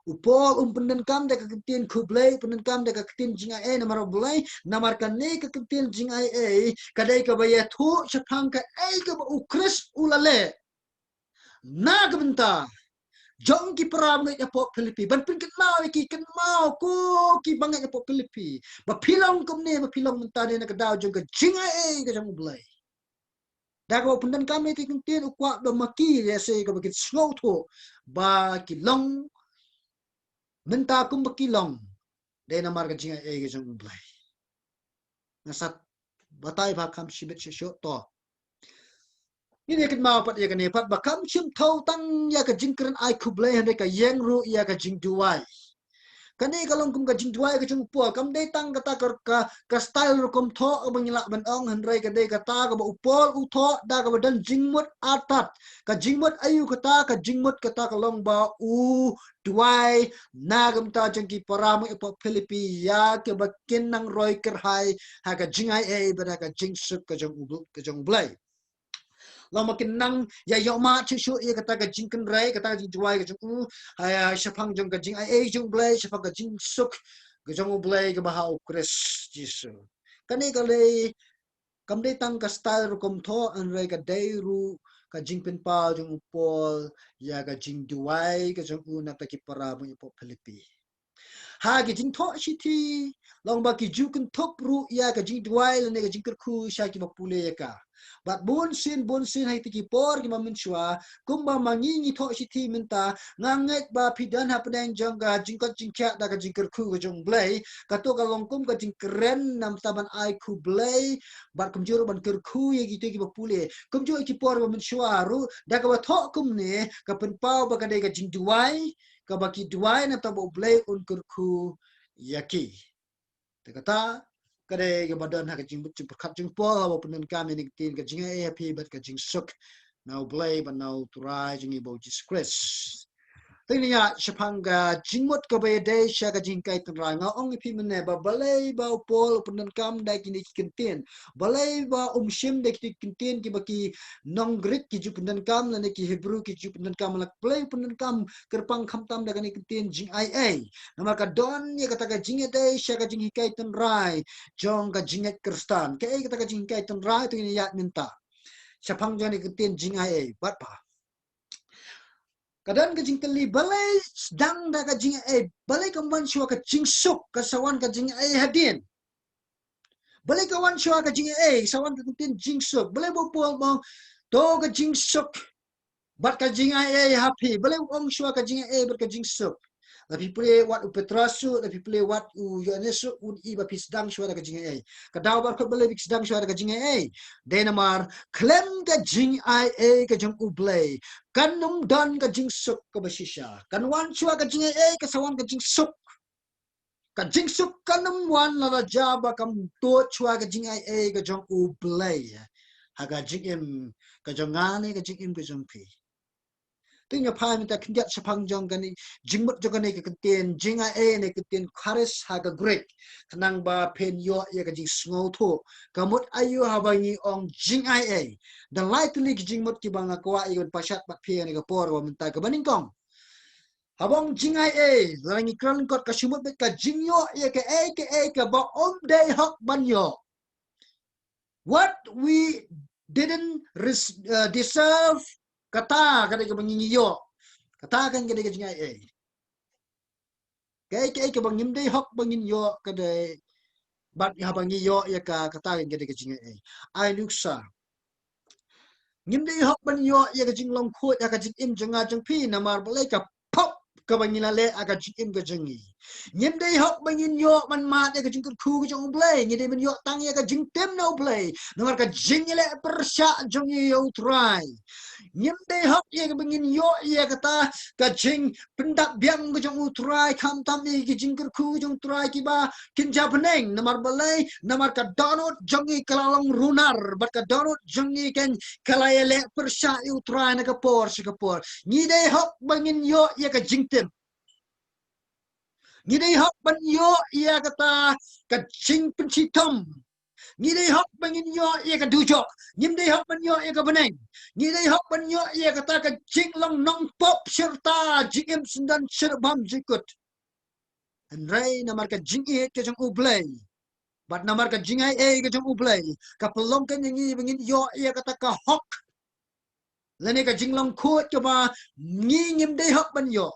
U Paul um pyndonkam da ka kyntien khublei, pyndonkam da ka kyntien jingai ei namar U Blei, namar kane ka kyntien jingai ei ka dei kaba ïathuh shaphang kaei kaba U Khrist u la leh na ka bynta jong ki para bangeit hapoh Philippi. Ban pynkynmaw ïa ki, kynmaw ko ki bangeit hapoh Philippi, ba phi long kumne, ba phi long mynta ne na ka daw jong ka jingai ei ka jong U Blei. Da kaba u pyndonkam ïa ka kyntien u kwah ba ma ki lehse kaba kin sngewthuh ba ki long mynta kumba ki long dei namar ka jingai ei ka jong U Blei. Nga sa batai ba kham shibit shuh shuh to. Ngin ïa kynmaw pat ïa kane pat ba kham shym thew tang ïa ka jingkren ai khublei hynrei ka ïeng ruh ïa ka jingduwai. Kane ka long kum ka jingduwai ka jong u Paul, kam dei tang kata ka, ka, ka style rukom thoh ba ngi lah ban ong, hynrei ka dei kata kaba u Paul u thoh da kaba don jingmut artat. Ka jingmut aïu kata? Ka jingmut kata ka long ba u duwai na ka bynta jong ki para bangeit hapoh Philippi ïa kaba kin nang roi kyrhai ha ka jingai ei bad ha ka jingsuk ka jong U, ka jong U Blei. Long ba kin nang ïa ïohmad shuh shuh ïa kata ka jingkynrei, kata ka jingduwai ka jong u, ha, shaphang jong ka jingai ei jong U Blei, shaphang ka jingsuk ka jong U Blei kaba ha U Khrist Jisu. Kane ka dei, kam dei tang ka style rukom thoh, hynrei ka dei ruh ka jingpynpaw jong u Paul ïa ka jingduwai ka jong u na ka bynta ki para bangeit hapoh Philippi. Ha ki jingthoh shithi, long ba ki ju kynthup ruh ïa ka jingduwai lane ka jingkyrkhu sha kiba pule ïa ka. Bad bunsien bunsien ha kita ki por kiba mynshuwa, kumba ma ngi ngi thoh shithi mynta, nga ngeit ba phi don hapdeng jong ka jingkoit jingkhiah da ka jingkyrkhu ka jong U Blei. Kato ka long kum ka jingkren namar ban ai khublei bad kumjuh ruh ban kyrkhu ïa kita kiba pule. Kumjuh ïa ki por ba mynshuwa ruh, da kaba thoh kumne ka pynpaw ba ka dei ka jingduwai kaba ki duwai namar ba U Blei un kyrkhu ïa ki. Te kata ka dei kaba don ha ka jingmut jingpyrkhat jong u Paul haba u pyndonkam ïa kane ka ktien ka jingai ei ha phi bad ka jingsuk na U Blei bad na U Trai jong ngi ba U Jisu Khrist. Te ngin ïa shaphang ka jingmut kaba ïadei sha ka jinghikai tynrai. Nga ong ïa phi mynne ba balei ba u Paul u pyndonkam da kine ki ktien, balei ba um shim da kine ki ktien kiba ki nong Greek ki ju pyndonkam lane ki Hebru ki ju pyndonkam, la balei u pyndonkam kyrpang khamtam da kane ka ktien jingai ei? Namar ka don ïa kata ka jingïadei sha ka jinghikai tynrai jong ka jingngeit Khristan. Kaei kata ka jinghikai tynrai? To ngin ïa ïaid mynta shaphang jong kane ka ktien jingai ei. Bad ba ka don ka jingkylli, balei sdang da ka jingai ei? Balei kam wan shuwa ka jingsuk, ka sa wan ka jingai ei hadien? Balei ka wan shuwa ka jingai ei, sa wan ka ktien jingsuk? Balei ba u Paul u ong to ka jingsuk bad ka jingai ei ha phi? Balei u ong shuwa ka jingai ei bad ka jingsuk? La phi pule wat u Petros ruh, la phi pule wat u Ïoannis ruh, un i ba phi sdang shuwa da ka jingai ei. Ka daw ba kut balei phi sdang shuwa da ka jingai ei? Dei namar khlem ka jingai ei ka jong U Blei kan ym don ka jingsuk kaba shisha. Kan wan shuwa ka jingai ei, ka sa wan ka jingsuk. Ka jingsuk kan ym wan lada jia ba kam tuid shuwa ka jingai ei ka jong U Blei ha ka jingim ka jong nga ne ka jingim ka jong phi. Te ngin ïa phai mynta khyndiat shaphang jong kane, jingmut jong kane ka ktien jingai ei ne ka ktien charis ha ka Greek, khnang ba phin ïoh ïa ka jingsngewthuh ka mut aïu haba ngi ong jingai ei. Da lai tylli ki jingmut kiba nga kwah ïa ban pashat bad phi ha kane ka por kaba mynta. Kaba nyngkong, haba ong jingai ei, lada ngi kren lyngkot, ka shu mut beit ka jingïoh ïa kaei kaei kaba ym dei hok ban ïoh. What we didn't res- uh, deserve, kata ka dei kaba ngi ïoh. Kata kan ka dei ka jingai ei. Kaei kaei kaba ngim dei hok ba ngin ïoh ka dei, bad haba ngi ïoh ïa ka, kata kan ka dei ka jingai ei. Ai nuksa. Ngim dei hok ban ïoh ïa ka jinglong khuid ïa ka jingim jong nga jong phi, namar balei? Ka pop kaba ngi la leh ha ka jingim ka jong ngi. Ngim dei hok ba ngin ïoh ban mad ïa ka jingkyrkhu ka jong U Blei. Ngi dei ban ïoh tang ïa ka jingtim na U Blei, namar ka jingïaleh pyrshah jong ngi ïa U Trai. Ngim dei hok ïa kaba ngin ïoh ïa kata ka jingpyndap biang ka jong U Trai, khamtam ïa ka jingkyrkhu ka jong U Trai kiba kin ja bneng. Namar balei? Namar ka dohnud jong ngi ka la long runar, bad ka dohnud jong ngi kan ka la ïaleh pyrshah ïa U Trai na ka por sha ka por. Ngi dei hok ba ngin ïoh ïa ka jingtim. Ngi dei hok ban ïoh ïa kata ka jingpynshitom. Ngi dei hok ba ngin ïoh ïa ka dujok. Ngim dei hok ban ïoh ïa ka bneng. Ngi dei hok ban ïoh ïa kata ka jinglong nongpop shirta, jingim syndon shirbam jingkut. Hynrei namar ka jingïeit ka jong U Blei, bad namar ka jingai ei ka jong U Blei, ka pynlong ka ïa ngi ba ngin ïoh ïa kata ka hok, lane ka jinglong khuid kaba ngi ngim dei hok ban ïoh.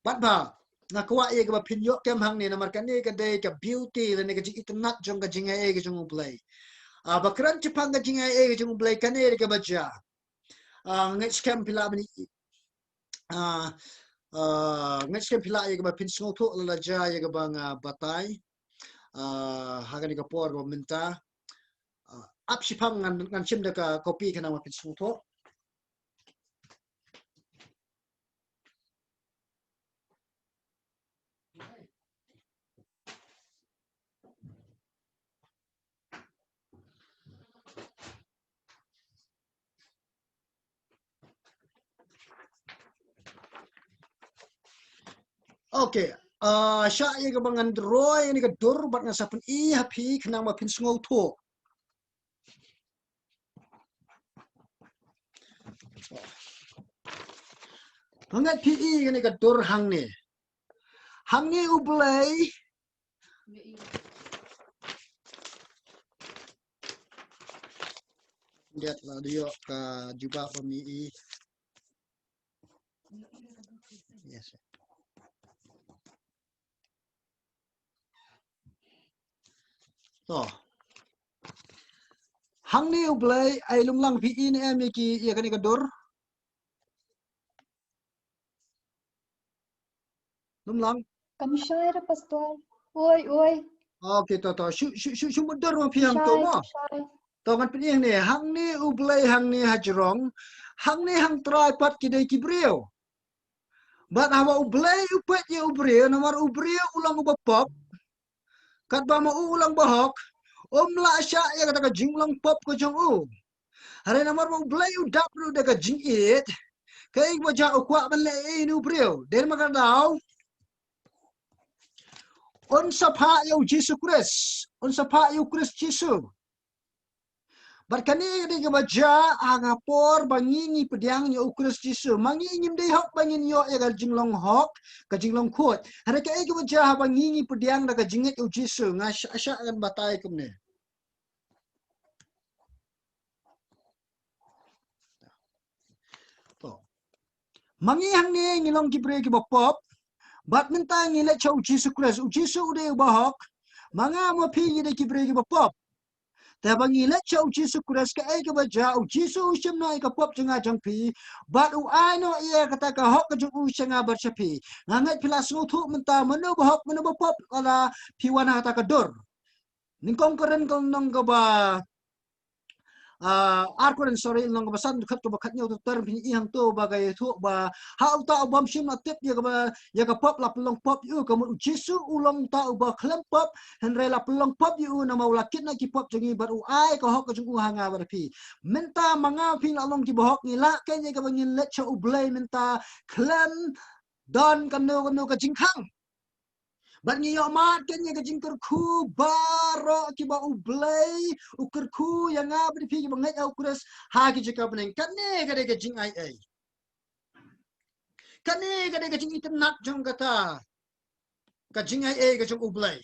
Bad ba nga kwah ïa kaba phin ïoh kem hangne, namar kane ka dei ka beauty lane ka jingitynnat jong ka jingai ei ka jong U Blei. Ah, ba kren shaphang ka jingai ei ka jong U Blei, kane ka dei kaba jia. Ah, ngeit skhem phi lah ban i- ah, ah, ngeit skhem phi lah ïa kaba phin sngewthuh la la jia ïa kaba nga batai. Ah, ha kane ka por ba mynta. Ah, ap shiphang ngan, ngan shim da ka copy khnang ba phin sngewthuh. Okay. Ah, shah ïa kaba ngan roi ïa kane ka dur bad ngan sa pyni ha phi khnang ba phin sngewthuh. Hangne phi i ïa kane ka dur hangne. Hangne U Blei. Ngiat la dei ïoh ka jubab ba mi i. Yes. To. Hangne U Blei, ai lum lang phi i ne em ïa ki, ïa kane ka dur. Lum lang. Kam shai re pastor. Oi, oi. Okay, to, to. Shu, shu, shu, shu mutdur ma phi hangto mo. Kam shai. To ngan pyni hangne, hangne U Blei hangne hajrong, hangne hangtrai pat ki dei ki briew. Bad haba U Blei u peit ïa u briew, namar u briew u long uba pop. Katba ma u u long bahok, um lah shah ïa kata ka jinglong pop ka jong u. Hynrei namar ba U Blei u dap ruh da ka jingïeit, kaei ba jia u kwah ban leh ïa u briew. Dei ma ka daw un sa phah ïa U Jisu Khrist, un sa phah ïa U Khrist Jisu. Bad kane ka dei kaba jia ha ka por ba ngi ngi pdiang ïa U Khrist Jisu. Ma ngi ngim dei hok ba ngin ïoh ïa ka jinglong hok, ka jinglong khuid. Hynrei kaei kaba jia haba ngi ngi pdiang da ka jingngeit U Jisu, nga shah shah ngan batai kumne. To. Ma ngi hangne ngi long ki briew kiba pop. Bad mynta ngi leit sha U Jisu Khrist. U Jisu u dei uba hok. Ma nga ma phi ngi dei ki briew kiba pop. Te haba ngi leit sha U Jisu Khrist, kaei kaba jia? U Jisu u shim noh ïa ka pop jong nga jong phi. Bad u ai noh ïa kata ka hok ka jong u sha nga bad sha phi. Nga ngeit phi la sngewthuh mynta mano ba hok mano ba pop, lada phi wan ha kata ka dur. Nyngkong Korinth ka lynnong kaba, ah, ar Korinth, sorry, lynnong kaba san, dkhot kaba khathynñiew, ter ter phin i hangto ba ka ïathuh ba ha uta u bym shym la tip ïa kaba, ïa ka pop la pynlong pop ïa u, ka mut U Jisu u long uta uba khlem pop, hynrei la pynlong pop ïa u namar u la kit noh ki pop jong ngi bad u ai ka hok ka jong u ha nga bad phi. Mynta ma nga phi la long kiba hok, ngi lah kein ïa kaba ngin leit sha U Blei mynta khlem don kano kano ka jingkhang. Bad ngi ïoh mad kein ïa ka jingkyrkhu baroh kiba U Blei u kyrkhu ïa nga bad phi kiba ngeit ha U Khrist ha ki jaka bneng. Kane ka dei ka jingai ei. Kane ka dei ka jingitynnat jong kata ka jingai ei ka jong U Blei.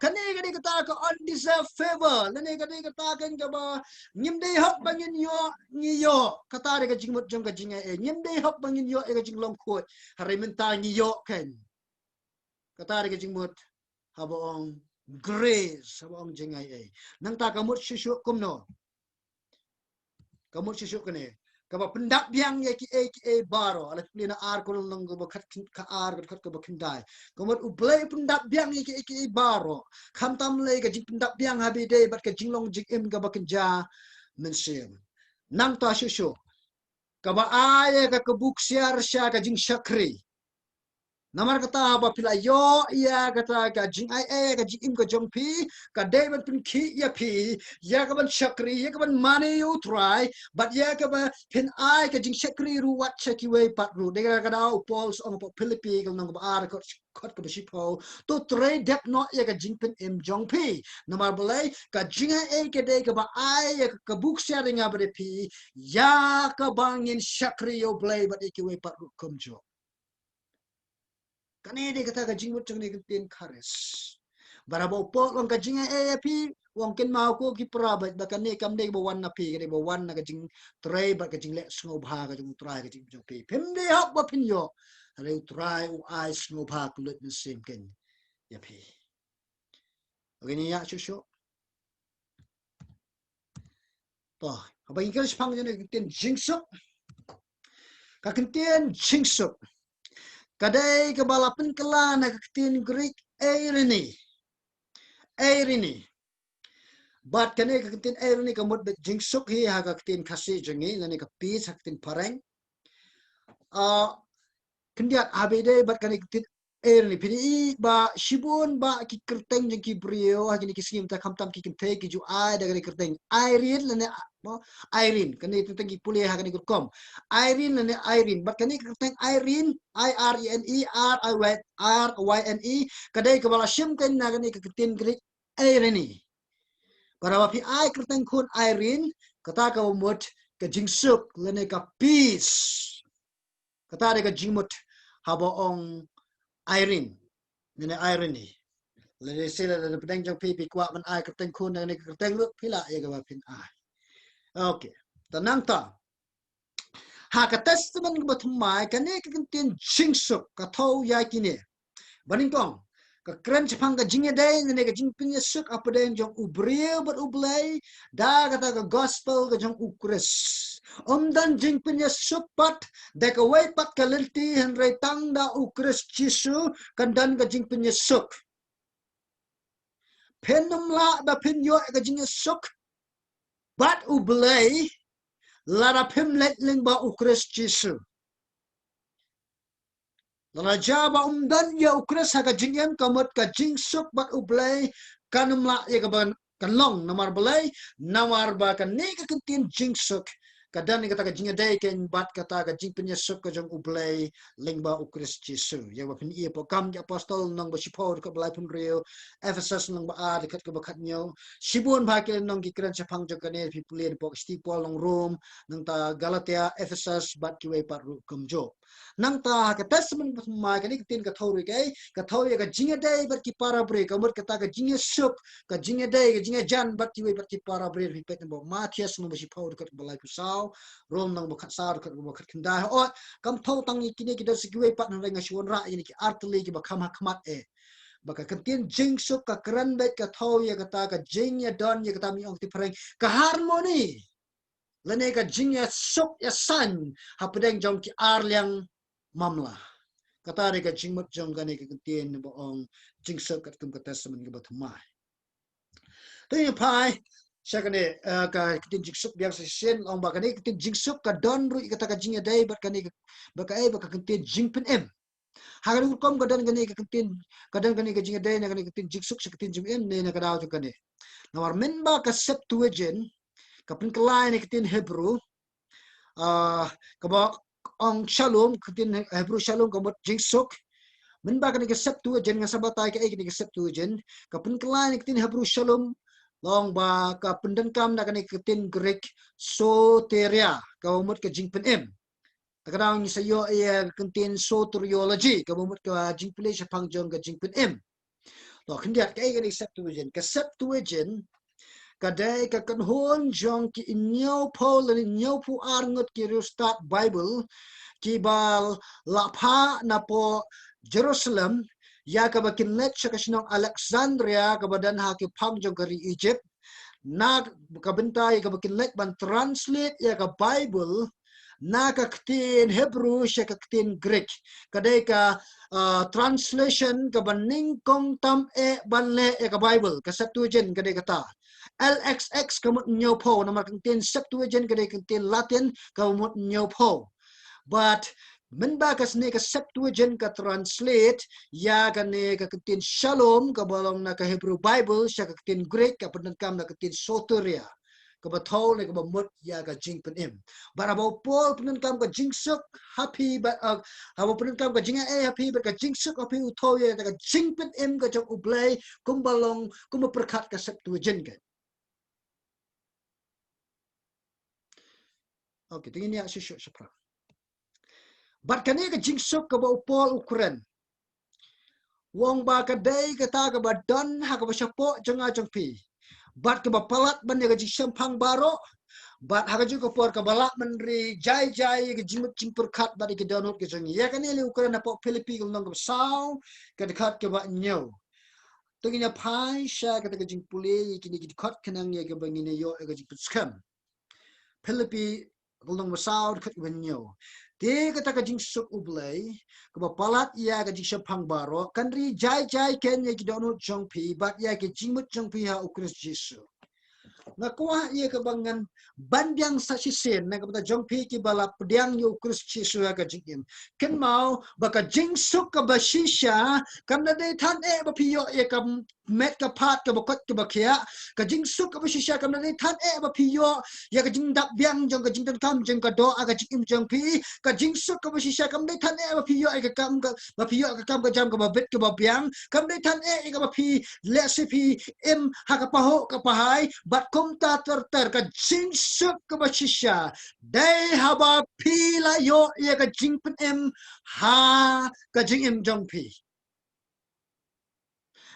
Kane ka dei kata ka undeserved favor. Lane ka dei kata ka kaba ngim dei hok ba ngin ïoh, ngi ïoh. Kata dei ka jingmut jong ka jingaiei. Ngim dei hok ba ngin ïoh ïa ka jinglong khuid. Hynrei mynta ngi ïoh kein. Kata dei ka jingmut haba ong grace, haba ong jingaiei. Nangta ka mut shuh shuh kumno? Ka mut shuh shuh kane. Kaba pyndap biang ïa kiei kiei baroh. Ala phi pule na ar Korinth lynnong kaba khat, ka ar, ka khat kaba khyndai. Ka mut U Blei pyndap biang ïa kiei kiei baroh. Khamtam lei ka jingpyndap biang ha ba ïadei bad ka jinglong jingim kaba kynja mynsiem. Nangta shuh shuh, kaba ai ïa ka kabu ksiar sha ka jingshakri. Namar kata haba phi la ïoh ïa kata ka jingaiei, ka jingim ka jong phi, ka dei ban pynkhih ïa phi ïa ka ban shakri, ïa ka ban mane ïa U Trai, bad ïa kaba phin ai ka jingshakri ruh wat sha kiwei pat ruh. Dei ka daw u Paul u ong hapoh Philippi ka lynnong kaba ar, ka dkhot kaba shiphew, to trei dep noh ïa ka jingpynim jong phi. Namar balei? Ka jingaiei ka dei kaba ai ïa ka kabu ksiar ïa nga bad ïa phi, ïa kaba ngin shakri ïa U Blei bad ïa kiwei pat ruh kumjuh. Kane dei kata ka jingmut jong kane ka ktien charis. Bad haba u Paul u ong ka jingaiei ïa phi, u ong kynmaw ko ki para bad ba kane kam dei ba wan na phi, ka dei ba wan na ka jingtrei bad ka jingleh sngewbha ka jong U Trai ka jingim jong phi. Phim dei hok ba phin ïoh. Hynrei U Trai u ai sngewbha kylluid mynsiem kein ïa phi. Okay, ngi ïa shuh shuh. To, haba ngi kren shaphang jong ka ktien jingsuk. Ka ktien jingsuk ka dei kaba la pynkylla na ka ktien Greek eirene. Eirene. Bad kane ka ktien eirene ka mut beit jingsuk hi ha ka ktien Khasi jong ngi, lane ka peace ha ka ktien phareng. Ah, khyndiat, haba ïadei bad kane ka ktien eirene, phin i ba shibun ba ki kyrteng jong ki briew ha kine ki sngi mynta khamtam ki kynthei ki ju ai da kane ka kyrteng Irene lane, mo, Irene, kane ka kyrteng ki pule ha kane ka rukom. Irene lane Irene. Bad kane ka kyrteng Irene, I R E N E, R I Y, R Y N E, ka dei kaba la shim kein na kane ka ktien Greek eirene. Bad haba phi ai kyrteng khun Irene, kata ka mut ka jingsuk lane ka peace. Kata dei ka jingmut haba ong Irene. Lane Irene. Lehse la da pdeng jong phi, phi kwah ban ai kyrteng khun na kane ka kyrteng ruh, phi lah ïa kaba phin ai. Okay. Te nangta, ha ka Testament kaba thymmai, kane ka ktien jingsuk ka thew ïa kine. Ba nyngkong, ka kren shaphang ka jingïadei lane ka jingpynïasuk hapdeng jong u briew bad U Blei da kata ka gospel ka jong U Khrist. Ym don jingpynïasuk pat da kawei pat ka lynti, hynrei tang da U Khrist Jisu kan don ka jingpynïasuk. Phin ym lah ba phin ïoh ka jingïasuk bad U Blei lada phim leit lyngba U Khrist Jisu. Lada jia ba ym don ïa U Khrist ha ka jingim, ka mut ka jingsuk bad U Blei kan ym lah ïa kaba kan long. Namar balei? Namar ba kane ka ktien jingsuk ka don ïa kata ka jingïadei kein bad kata ka jingpynïasuk ka jong U Blei lyngba U Khrist Jisu. Ïa ba phin i hapoh Kam ki Apostol lynnong ba shiphew dkhot ba laiphew hynriew, Ephesus lynnong ba ar dkhot kaba khathynñiew. Shibun bha ki lynnong ki kren shaphang jong kane, phi pule hapoh ka shithi Paul lynnong Rom, nangta Galatia, Ephesus bad kiwei pat ruh kumjuh. Nangta ha ka Testament ba thymmai, kane ka ktien ka thew ruh, ka thew ïa ka jingïadei bad ki para briew, ka mut kata ka jingïasuk, ka jingïadei, ka jingïajan bad kiwei bad ki para briew. Phi peit hapoh Mathaios lynnong ba shiphew dkhot ba laiphew saw, Rom lynnong ba khatsaw dkhot ba khatkhyndai. Hooid, kam thew tang ïa kine, ki don sa kiwei pat, hynrei nga shu wanrah ïa kine ki artylli kiba kham ha khmat eh. Ba ka ktien jingsuk ka kren beit, ka thew ïa kata ka jingïadon, ïa kata ba ngi ong ha ka ktien phareng, ka harmony. Lane ka jingïasuk ïasan hapdeng jong ki ar liang mamla. Kata dei ka jingmut jong kane ka ktien ba ong jingsuk katkum ka Testament kaba thymmai. Te ngin phai sha kane, eh, ka ktien jingsuk biang sa shisien, ong ba kane ka ktien jingsuk ka don ruh ïa kata ka jingïadei bad kane ka, bad kaei, bad ka ktien jingpynim. Ha kane ka rukom ka don kane ka ktien, ka don kane ka jingïadei na kane ka ktien jingsuk sha ka ktien jingpynim ne na ka daw jong kane. Namar mynba ka Septuagint ka pynkylla ïa kane ka ktien Hebrew, ah, kaba ong shalom, ka ktien Hebrew shalom ka mut jingsuk. Mynba kane ka Septuagint, ngan sa batai kaei kane ka Septuagint, ka pynkylla ïa kane ka ktien Hebrew shalom, long ba ka pyndonkam na kane ka ktien Greek soteria, kaba mut ka jingpynim. Te ka daw ngi sa ïoh ïa ka ktien soteriology, kaba mut ka jingpule shaphang jong ka jingpynim. To khyndiat, kaei kane ka Septuagint? Ka Septuagint ka dei ka kynhun jong ki hynñiewphew lane hynñiewphew ar ngut ki riewstad Baibl kiba la phah napoh Jerusalem ïa kaba kin leit sha ka shnong Alexandria kaba don ha ki phang jong ka ri Egypt. Na ka bynta ïa kaba kin leit ban translate ïa ka Baibl na ka ktien Hebrew sha ka ktien Greek. Ka dei ka, ah, translation kaba nyngkong tam eh ban leh ïa ka Baibl, ka Septuagint ka dei kata. L X X ka mut hynñiewphew, namar ka ktien Septuagint ka dei ka ktien Latin kaba mut hynñiewphew. Bad mynba ka sne ka Septuagint ka translate ïa kane ka ktien Shalom kaba long na ka Hebrew Bible sha ka ktien Greek, ka pyndonkam na ka ktien Soteria, kaba thew ne kaba mut ïa ka jingpynim. Bad haba u Paul u pyndonkam ka jingsuk ha phi bad, uh, haba u pyndonkam ka jingai ha phi bad ka jingsuk ha phi, u thew ïa ka jingpynim ka jong U Blei kumba long, kumba pyrkhat ka Septuagint ka. Okay, te ngin ïa shu shu shaphrang. Bad kane ka jingsuk kaba u Paul u kren, u ong ba ka dei kata kaba don ha kaba shapoh jong nga jong phi, bad kaba palat ban ïa ka jingshemphang baroh, bad ha kajuh ka por kaba lah ban ri jai jai ïa ka jingmut jingpyrkhat bad ïa ka dohnud ka jong ngi. Ïa kane lei u kren hapoh Philippi ka lynnong kaba saw, ka dkhot kaba hynñiew. To ngin ïa phai sha kata ka jingpule ïa kine ki dkhot khnang ïa kaba ngin ïoh ïa ka jingpynskhem. Philippi ka lynnong ba saw dkhot ba hynñiew. Te kata ka jingsuk U Blei kaba palat ïa ka jingshemphang baroh kan ri jai jai keiñ ïa ki dohnud jong phi bad ïa ki jingmut jong phi ha U Khrist Jisu. Nga kwah ïa kaba ngan ban biang sa shisien na ka bynta jong phi kiba la pdiang ïa U Khrist Jisu ha ka jingim. Kynmaw ba ka jingsuk kaba shisha kam da dei than eh ba phi ïoh ïa ka met ka phad kaba koit kaba khiah. Ka jingsuk kaba shisha kam da dei than eh ba phi ïoh ïa ka jingdap biang jong ka jingdonkam jong ka doh ha ka jingim jong phi. Ka jingsuk kaba shisha kam dei than eh ba phi ïoh ïa ka kam ka, ba phi ïoh ka kam ka jam kaba bit kaba biang. Kam dei than eh ïa kaba phi leh sha phi im ha ka pahuh ka pahai. Bad kumta ter ter, ka jingsuk kaba shisha dei haba phi la ïoh ïa ka jingpynim ha ka jingim jong phi.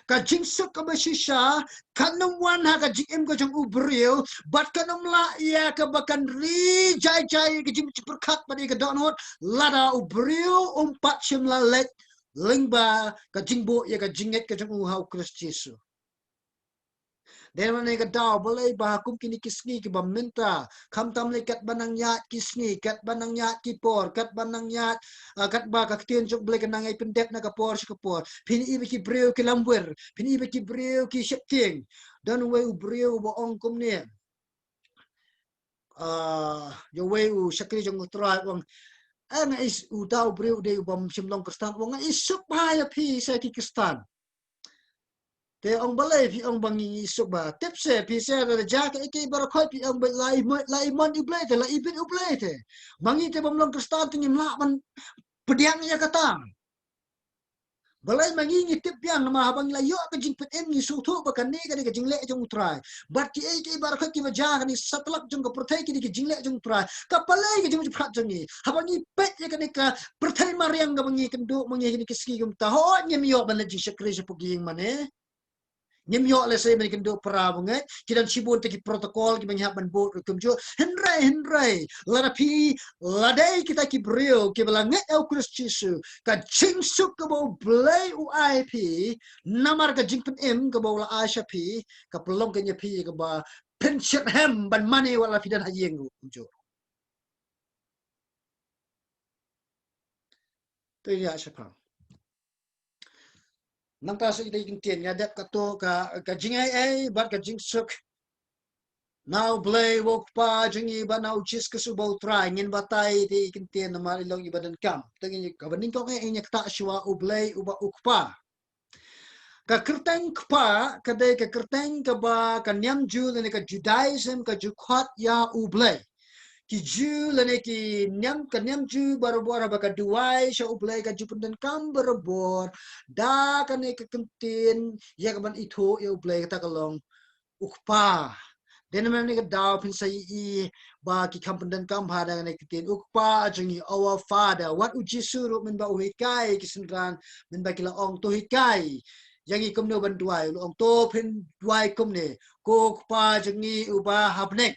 Ka jingsuk kaba shisha kan ym wan ha ka jingim ka jong u briew, bad kan ym lah ïa kaba kan ri jai jai ïa ka jingpyrkhat bad ïa ka dohnud lada u briew um pat shym la leit lyngba ka jingbuh ïa ka jingngeit ka jong u ha U Khrist Jisu. Dei namar kane ka daw balei ba ha kum kine ki sngi kiba mynta, khamtam lei katba nang ïaid ki sngi, katba nang ïaid ki por, katba nang ïaid, ah, katba ka ktien jong U Blei ka nang ïai pyndep na ka por sha ka por, phin ïohi ba ki briew ki lamwir, phin ïohi ba ki briew ki sheptieng. Don uwei u briew uba ong kumne, ah, ïa uwei u shakri jong U Trai, u ong, "Ah, nga ïohi s-, uta u briew u dei u bym shym long Khristan, u ong, nga ïohi suk bha ïa phi sa ki Khristan." Te ong, "Balei phi ong ba ngi ïohi suk bha?" Tip se phi se, da jia kaei kaei baroh khoit phi ong ba la i mon, la i mon U Blei te, la i bit U Blei te. Ma ngi te bym long Khristan te ngim lah ban pdiang ïa kata. Balei ma ngi ngi tip biang, namar haba ngi la ïoh ka jingpynim ngi sngewthuh ba kane ka dei ka jingleh jong U Trai. Bad kiei kiei baroh khoit kiba jia ha kane satlak jong ka pyrthei ki dei ki jingleh jong U Trai. Ka balei ka jingpyrkhat jong ngi? Haba ngi peit ïa kane ka pyrthei mariang kaba ngi kynduh ma ngi ha kine ki sngi kumta, hooid ngim ïoh ban leit jingshakri shapoh ki ïing mane. Ngim ïoh lehse ban kynduh para bangeit, ki don shibun te ki protocol kiba ngi hap ban bud ruh kumjuh. Hynrei, hynrei lada phi la dei kita ki briew kiba la ngeit ha U Khrist Jisu, ka jingsuk kaba U Blei u ai phi namar ka jingpynim kaba u la ai sha phi, ka pynlong keiñ ïa phi kaba pynshitrhem ban mane wat la phi don ha ïing ruh kumjuh. Te ïa shaphang. Nangta sa ïa ki ktien, ïa dep katto ka, ka jingai ei bad ka jingsuk na U Blei uba U Kpa jong ngi bad na U Jisu Khrist uba U Trai, ngin batai te ïa ki ktien namar i long iba donkam. Te ngin, kaba nyngkong eh ngin ïa ktah shuwa U Blei uba U Kpa. Ka kyrteng Kpa ka dei ka kyrteng kaba ka niam Jiw lane ka Judaism ka ju khot ïa U Blei. Ki Jiw lane ki niam, ka niam Jiw barabor haba ka duwai sha U Blei ka ju pyndonkam barabor da kane ka kyntien ïa kaban ithuh ïa U Blei, kata ka long U Kpa. Dei namar kane ka daw phin sa ïohi ba ki kham pyndonkam bha da kane ka kyntien U Kpa jong ngi, Our Father. Wat U Jisu ruh mynba u hikai ki synran, mynba ki la ong to hikai ïa ngi kumno ban duwai, u la ong to phin duwai kumne, Ko Kpa jong ngi uba ha bneng.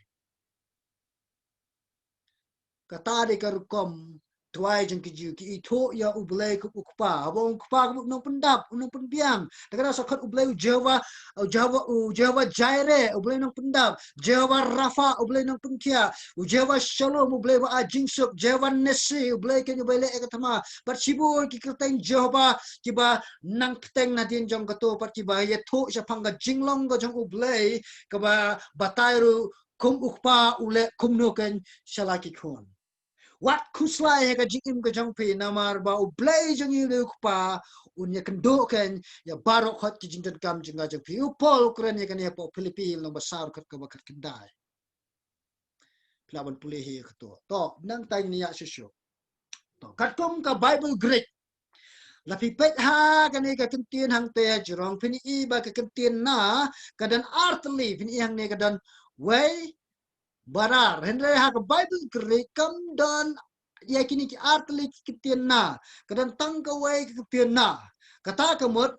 Kata dei ka rukom duwai jong ki Jiw, ki ithuh ïa U Blei kum U Kpa. Haba U Kpa kum u nongpyndap, u nongpynbiang. Te ka dei sa khot U Blei u Jehovah, u Jehovah, u Jehovah Jireh, U Blei nongpyndap, Jehovah Rapha, U Blei nongpynkhiah, u Jehovah Shalom, U Blei ba ai jingsuk, Jehovah Nissi, U Blei keiñ uba leh ïa ka thma. Bad shibun ki kyrteng Jehovah kiba nang kyrteng nadien jong kato pat kiba ïathuh shaphang ka jinglong ka jong U Blei, kaba batai ruh kum U Kpa u leh kumno keiñ sha la ki khun. Wat khuslai ha ka jingim ka jong phi, namar ba U Blei jong ngi U Kpa un ïakynduh keiñ ïa baroh khoit ki jingdonkam jong nga jong phi. U Paul u kren ïa kane hapoh Philippi lynnong ba saw dkhot kaba khatkhyndai. Phi lah ban pule hi kato. To, nangta ngin ïa shuh shuh. To, katkum ka Bible Greek, la phi peit ha kane ka kyntien hangta ha jrong, phin i ba ka kyntien na ka don artylli, phin i hangne ka don wei bad ar. Hynrei ha ka Bible Greek kam don ïa kine ki artylli ki kyntien na. Ka don tang kawei ka kyntien na. Kata ka mut,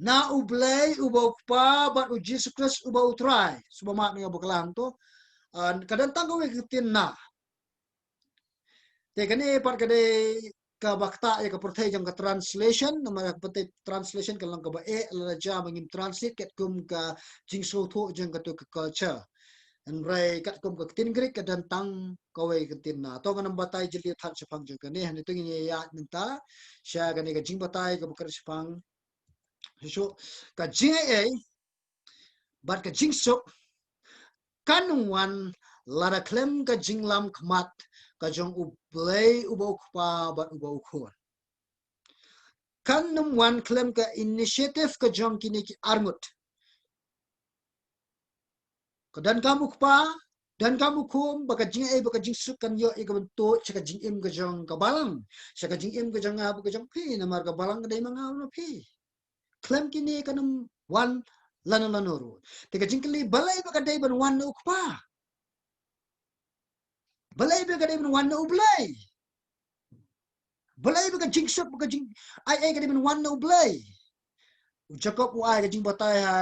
na U Blei uba U Kpa bad U Jisu Khrist uba U Trai. Sngewbha mad ïa nga ba ka lang to. Ah, ka don tang kawei ka kyntien na. Te kane pat ka dei kaba ktah ïa ka pyrthei jong ka translation, namar ka pyrthei translation ka long kaba eh, lada jia ba ngim translate katkum ka jingsngewthuh jong kato ka culture. Hynrei katkum ka ktien Greek ka don tang kawei ka kyntien na. To ngan ym batai jylliew than shaphang jong kane, hynrei to ngin ïa ïaid mynta sha kane ka jingbatai kaba kren shaphang, shuh shuh, ka jingaiei bad ka jingsuk kan ym wan lada khlem ka jinglam khmat ka jong U Blei uba U Kpa bad uba U Khun. Kan ym wan khlem ka initiative ka jong kine ki arngut. Ka donkam U Kpa, donkam U Khun, ba ka jingaiei bad ka jingsuk kan ïoh ïa ka ban tuid sha ka jingim ka jong ka balang, sha ka jingim ka jong nga bad ka jong phi, namar ka balang ka dei ma nga bad ma phi. Khlem kine kan ym wan lano lano ruh. Te ka jingkylli, balei ba ka dei ban wan na U Kpa? Balei ba ka dei ban wan na U Blei? Balei ba ka jingsuk, ba ka jingaiei ka dei ban wan na U Blei? U Jakob u ai ka jingbatai ha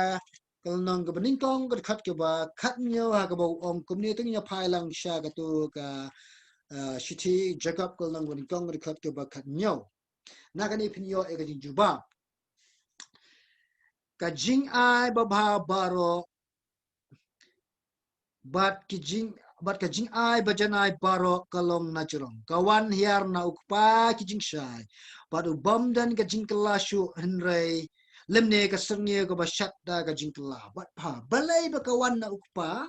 ka lynnong kaba nyngkong ka dkhot kaba khathynñiew ha kaba u ong kumne, to ngin ïa phai lang sha kato ka, ah, shithi Jakob ka lynnong kaba nyngkong ka dkhot kaba khathynñiew. Na kane phin ïoh ïa ka jingjubab. Ka jingai babha baroh bad ki jing, bad ka jingai bajanai baroh ka long na jrong. Ka wan hiar na U Kpa ki jingshai. Bad u bym don ka jingkylla shuh, hynrei lymne ka syrngiew kaba shad da ka jingkylla. Bad pha, balei ba ka wan na U Kpa?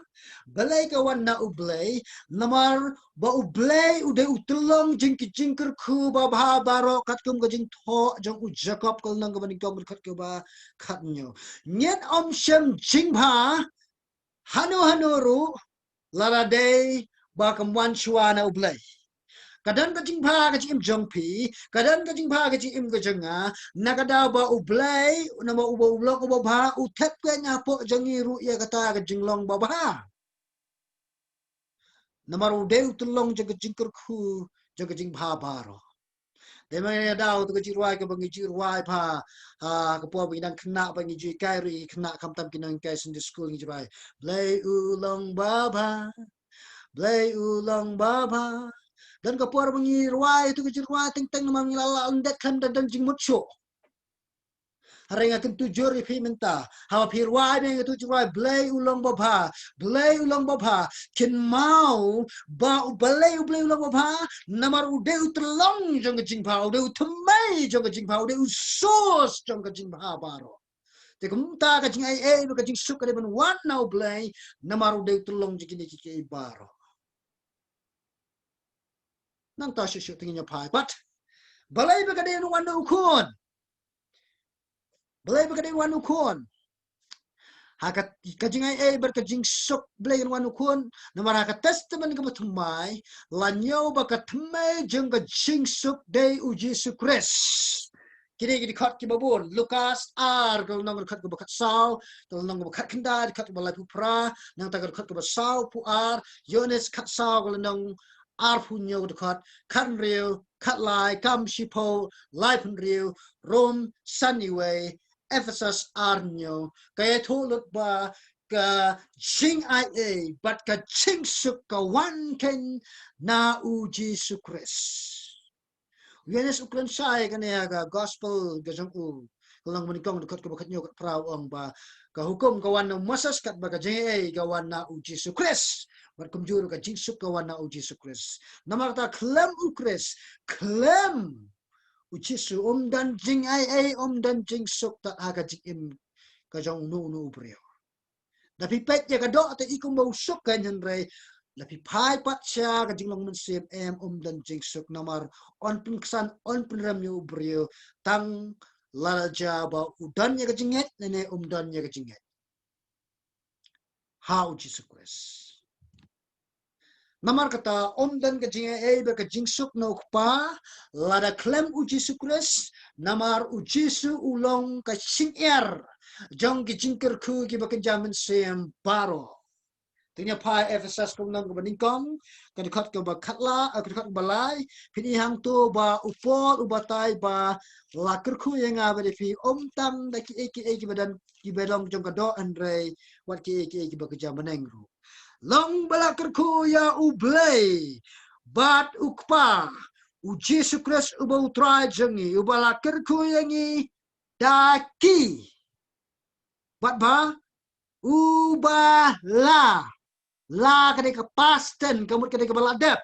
Balei ka wan na U Blei? Namar ba U Blei u dei u tyllong jong ki jingkyrkhu babha baroh, katkum ka jingthoh jong u Jakob ka lynnong kaba nyngkong ka dkhot kaba khathynñiew. Ngin ym shem jingbha hano hano ruh lada dei ba kam wan shuwa na U Blei. Ka don ka jingbha ka jingim jong phi, ka don ka jingbha ka jingim ka jong nga, na ka daw ba U Blei, namar uba u long uba bha, u thep keiñ hapoh jong ngi ruh ïa kata ka jinglong babha. Namar u dei u tyllong jong ka jingkyrkhu jong ka jingbha baroh. Te ma ngi daw to ka jingrwai kaba ngi ju rwai bha, ha ka por ba ngi dang khynnah ba ngi ju hikai ruh ïa ki khynnah, khamtam ki nonghikai Sunday school ngi ju rwai. Blei u long babha. Blei u long babha. Don ka por ba ngi rwai to ka jingrwai teng teng namar ngi la lah lyndet khlem da don jingmut shuh. Hynrei nga kyntu jur ïa phi mynta, haba phi rwai, ba ngi kyntu jur rwai, Blei u long babha, Blei u long babha, kynmaw ba u, balei U Blei u long babha, namar u dei u tyllong jong ka jingbha, u dei u thymmei jong ka jingbha, u dei u source jong ka jingbha baroh. Te kumta ka jingai ei bad ka jingsuk ka dei ban wan na U Blei, namar u dei u tyllong jong kine kiei kiei baroh. Nangta shuh shuh te ngin ïa phai pat. Balei ba ka dei ban wan na U Khun? Balei ba ka dei ban wan U Khun? Ha ka, ka jingai ei bad ka jingsuk balei kan wan U Khun? Namar ha ka Testament kaba thymmai, la ñiew ba ka thymmei jong ka jingsuk dei U Jisu Khrist. Kine ki dkhot kiba bun, Lukas ar, ka lynnong dkhot kaba khatsaw, ka lynnong kaba khatkhyndai, dkhot kaba laiphew phra, nangta ka dkhot kaba sawphew ar, Ïoannis khatsaw, ka lynnong arphew hynñiew, dkhot khathynriew, khatlai, kam shiphew, laiphew hynriew, Rom san wei, Ephesus ar hynñiew, ka ïathuh lut ba ka jingaiei bad ka jingsuk ka wan kein na u Jisu Khrist. U Ïoannis u kren shai kane ha ka gospel ka jong u, ka lynnong banyngkong, dkhot kaba khathynñiew, khatphra, u ong ba ka hukum ka wan na u Moses, katba ka jingaiei ka wan na u Jisu Khrist, bad kumjuh ruh ka jingsuk ka wan na u Jisu Khrist. Namar kata khlem u Khrist, khlem u Jisu, ym don jingaiei, ym don jingsuk tad ha ka jingim ka jong uno uno u briew. Da phi peit ïa ka doh te i kumba u suk kein, hynrei la phi phai pat sha ka jinglong mynsiem, em, ym don jingsuk. Namar yn pynksan, yn pynrem ïa u briew tang lada jia ba u don ïa ka jingngeit lane ym don ïa ka jingngeit ha u Jisu Khrist. Namar kata ym don ka jingaiei bad ka jingsuk na u Kpa lada khlem u Jisu Khrist, namar u Jisu u long ka shyngiar jong ki jingkyrkhu kiba kynja mynsiem baroh. Te ïa phai Ephesus ka lynnong kaba nyngkong, ka dkhot kaba khatla, eh, ka dkhot kaba lai, phin i hangto ba u Paul u batai ba la kyrkhu ïa nga bad ïa phi, ym tang da kiei kiei kiba don, kiba long jong ka doh, hynrei wat kiei kiei kiba kynja bneng ruh. Long ba la kyrkhu ïa U Blei bad U Kpa u Jisu Khrist uba U Trai jong ngi, uba la kyrkhu ïa ngi da ki. Bad ba, uba la, la ka dei ka past tense, ka mut ka dei kaba la dep.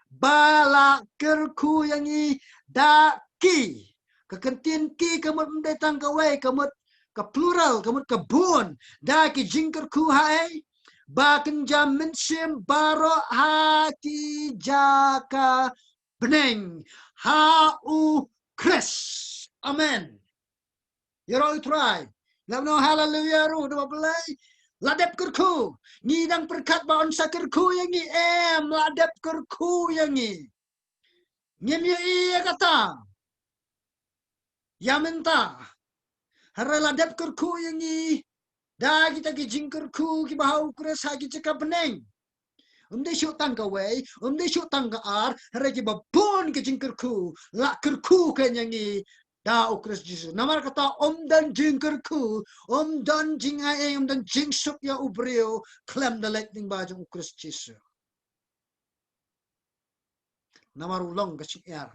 Ba la kyrkhu ïa ngi da ki. Ka kyntien ki ka mut ym dei tang kawei, ka mut ka plural, ka mut ka bun. Da ki jingkyrkhu haei? Ba kynja mynsiem baroh ha ki jaka bneng ha U Khrist. Amen. Ïaroh U Trai. Ngan ong haleluya ruh, namar balei? La dep kyrkhu. Ngi dang pyrkhat ba yn sa kyrkhu ïa ngi, em, la dep kyrkhu ïa ngi. Ngim ïohi ïa kata ïa mynta. Hynrei la dep kyrkhu ïa ngi da kita ki jingkyrkhu kiba ha U Khrist ha ki jaka bneng. Ym dei shuh tang kawei, ym dei shuh tang ka ar, hynrei kiba bun ki jingkyrkhu la kyrkhu kein ïa ngi da U Khrist Jisu. Namar kata ym don jingkyrkhu, ym don jingaiei, ym don jingsuk ïa u briew khlem da leit lyngba jong U Khrist Jisu. Namar u long ka shyngiar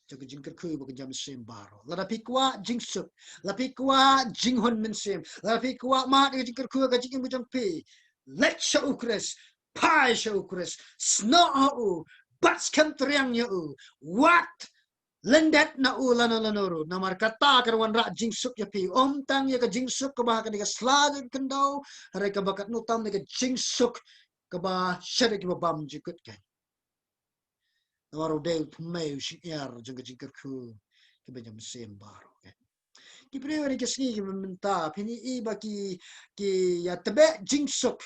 jong ka jingkyrkhu ba kynja mynsiem baroh. Lada phi kwah jingsuk, lada phi kwah jinghun mynsiem, lada phi kwah mad ïa ka jingkyrkhu ha ka jingim ka jong phi, leit sha U Khrist, phai sha U Khrist, snoh ha u, bat skhem triang ïa u, wat lyndet na u lano lano ruh. Namar kata kan wanrah jingsuk ïa phi. Ym tang ïa ka jingsuk kaba ha kane ka sla jong ka khyndew, hynrei kaba katno tam ïa ka jingsuk kaba sha kiba bymjukut kein. Namar u dei u thymmei, u shyngiar jong ka jingkyrkhu kiba kynja mynsiem baroh kein. Ki briew ha kine ki sngi kiba mynta, phin ïohi ba ki, ki ïa tbeh jingsuk.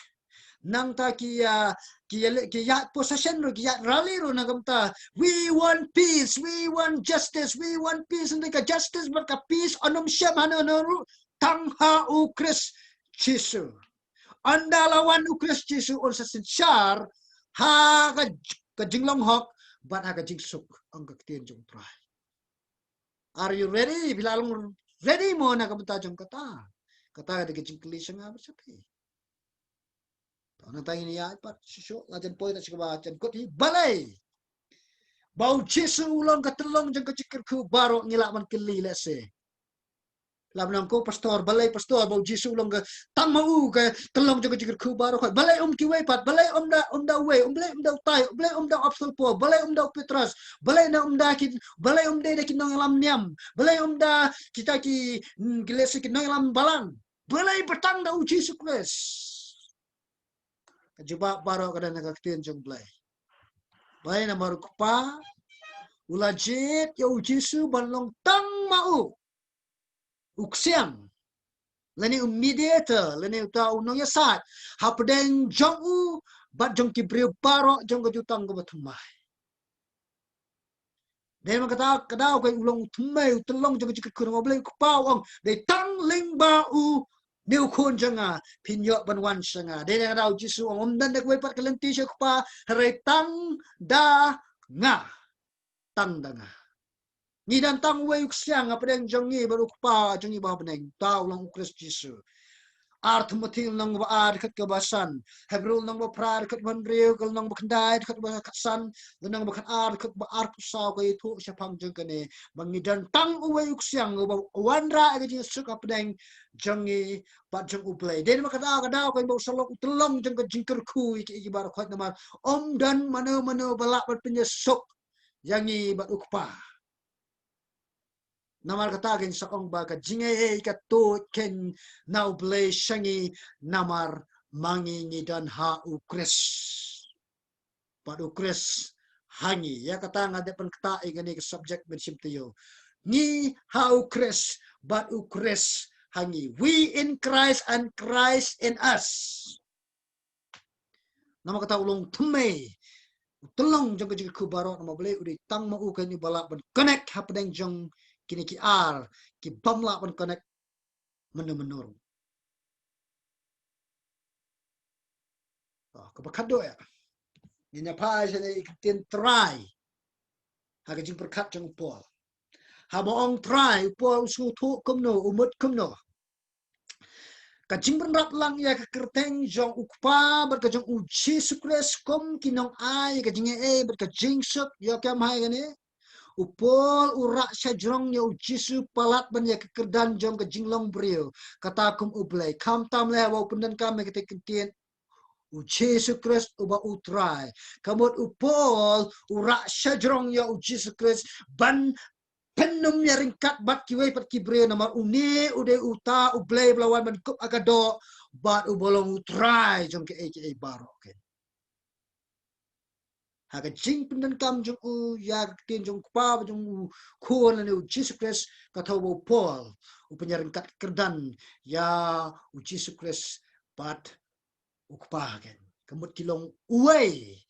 Nangta ki ïa, ki ïa, ki ïa possession ruh, ki ïa rally ruh na ka bynta. We want peace, we want justice, we want peace. Hynrei ka justice bad ka peace ym shym hano hano ruh, tang ha U Khrist Jisu. Ynda la wan U Khrist Jisu, un sa synshar ha ka, ka jinglong hok bad ha ka jingsuk, ong ka ktien jong U Trai. Are you ready? Phi la long ready mo na ka bynta jong kata? Kata ka dei ka jingkylli sha nga bad sha phi. To nangta ngin ïa pat shisha, la jan poi ta sha kaba jan kut hi. Balei ba U Jisu u long ka tyllong jong ka jingkyrkhu baroh, ngi lah ban kylli lehse. Lah ban ong ko pastor, balei pastor ba U Jisu u long ka, tang ma u ka tyllong jong ka jingkyrkhu baroh? Balei ym kiwei pat? Balei ym da, ym da uwei? Balei ym da utai? Balei ym da u Apostol Paul? Balei ym da u Petros? Balei na ym da ki, balei ym dei da ki nongïalam niam? Balei ym da kita ki, hmm, ki lehse ki nongïalam balang? Balei ba tang da U Jisu Khrist? Ka jubab baroh ka don ha ka ktien jong U Blei. Balei? Namar U Kpa u la jied ïa U Jisu ban long tang ma u u ksiang, lane u mediator, lane uta u nongïasaid hapdeng jong u bad jong ki briew baroh jong ka jutang kaba thymmai. Dei ma kata ka daw ka u long u thymmei, u tyllong jong ka jingkyrkhu. Namar U Blei U Kpa u ong, dei tang lyngba une u khun jong nga phin ïoh ban wan sha nga. Dei na ka daw U Jisu u ong, ym don da kawei pat ka lynti sha U Kpa, hynrei tang da nga. Tang da nga. Ngi don tang uwei u ksiang hapdeng jong ngi bad u Kpa jong ngi ba ha bneng, uta u long u Khrist Jisu. Ar Timothi lynnong ba ar dkhot kaba san, Hebru lynnong ba phra dkhot ba hynriew, ka lynnong ba khyndai dkhot ba khatsan, lynnong ba khatar dkhot ba arphew saw ka ïathuh shaphang jong kane, ba ngi don tang uwei u ksiang uba wanrah ïa ka jingsuk hapdeng jong ngi bad jong U Blei. Dei namar kata ka daw ka ba u sa long u tyllong jong ka jingkyrkhu ïa ki, ïa ki baroh khoit namar ym don mano mano ba lah ban pynïasuk ïa ngi bad u Kpa. Namar kata kein sa ong ba ka jingaiei ka tuid kein na U Blei sha ngi namar ma ngi ngi don ha u Khrist. Bad u Khrist ha ngi. Ïa kata nga dep ban ktah ïa kane ka subject ban shim taïew. Ngi ha u Khrist bad u Khrist ha ngi. We in Christ and Christ in us. Namar kata u long thymmai, u tyllong jong ka jingkyrkhu baroh namar balei u dei tang ma u kein uba lah ban connect hapdeng jong kine ki ar, ki bym lah ban connect mynno mynno ruh. Oh, kaba khatduh ïa. Ngin ïa phai sha ïa ka ktien trai ha ka jingpyrkhat jong u Paul. Haba ong trai, u Paul u sngewthuh kumno, u mut kumno? Ka jingpynrap lang ïa ka kyrteng jong u Kpa bad ka jong u Jisu Khrist kum ki nongai ïa ka jingaiei bad ka jingsuk, ïoh kem ha kane? U Paul u rah shajrong ïa u Jisu palat ban ïa ka kyrdan jong ka jinglong briew, kata kum U Blei. Khamtam leh ba u pyndonkam ïa kata ka ktien u Jisu Khrist uba u Trai. Ka mut u Paul u rah shajrong ïa u Jisu Khrist ban pynnym ïa ryngkat bad kiwei pat ki briew namar une u dei uta U Blei ba la wan ban kup ha ka doh bad uba long u Trai jong kiei kiei baroh kein. Ha ka jingpyndonkam jong u ïa ka ktien jong u Kpa bad jong u Khun lane u Jisu Khrist, ka thew ba u Paul u pynïaryngkat kyrdan ïa u Jisu Khrist bad u Kpa kein. Ka mut ki long uwei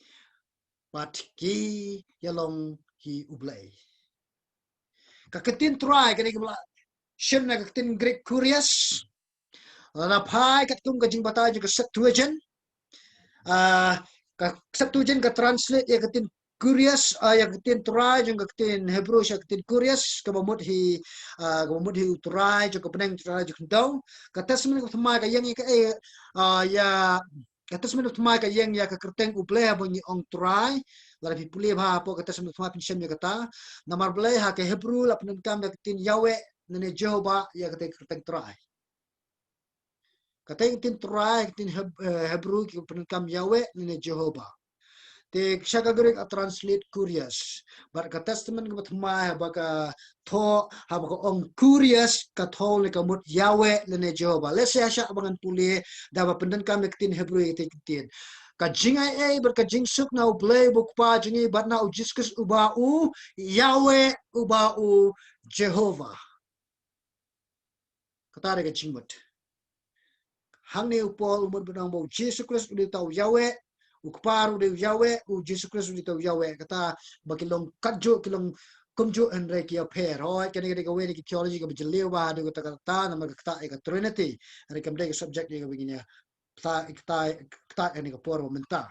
bad ki ïa long hi U Blei. Ka ktien trai kane ka ba la shim na ka ktien Greek kurios. Lada phai katkum ka jingbatai jong ka Septuagint. Ah, ka Septuagint ka translate ïa ka ktien kurios, ah, ïa ka ktien trai jong ka ktien Hebrew sha ka ktien kurios, kaba mut hi, ah, kaba mut hi u Trai jong ka bneng, Trai jong ka khyndew. Ka Testament ka Thymmai ka ïeng ïa ka, eh, ah, ïa, ka Testament ka Thymmai ka ïeng ïa ka kyrteng U Blei haba ngi ong Trai. Lada phi pule bha hapoh ka Testament ka Thymmai phin shem ïa kata. Namar balei ha ka Hebrew la pyndonkam ïa ka ktien Yahweh lane Jehovah ïa kata ka kyrteng Trai. Kata ka ktien Trai, ka ktien Heb-, eh, Hebrew ki pyndonkam Yahweh lane Jehovah. Te sha ka Greek a translate kurios. Bad ka Testament kaba Thymmai haba ka thoh, haba ka ong kurios, ka thew ne ka mut Yahweh lane Jehovah. Lehse ha shah ba ngan pule, da ba pyndonkam ïa ka ktien Hebrew ïa kata ka ktien. Ka jingaiei bad ka jingsuk na U Blei uba u Kpa jong ngi bad na u Jisu Khrist uba u Yahweh uba u Jehovah. Kata dei ka jingmut. Hangne u Paul u mut ban ong ba u Jisu Khrist u dei uta u Yahweh, u Kpa ruh u dei u Yahweh, u Jisu Khrist u dei uta u Yahweh. Kata ba ki long katjuh, ki long kumjuh hynrei ki ïapher. Hooid, kane ka dei kawei na ki theology kaba jylliew bha haduh katta katta namar ka ktah ïa ka Trinity. Hynrei kam dei ka subject ïa kaba ngin ïa ktah, ktah, ktah ïa kane ka por ba mynta.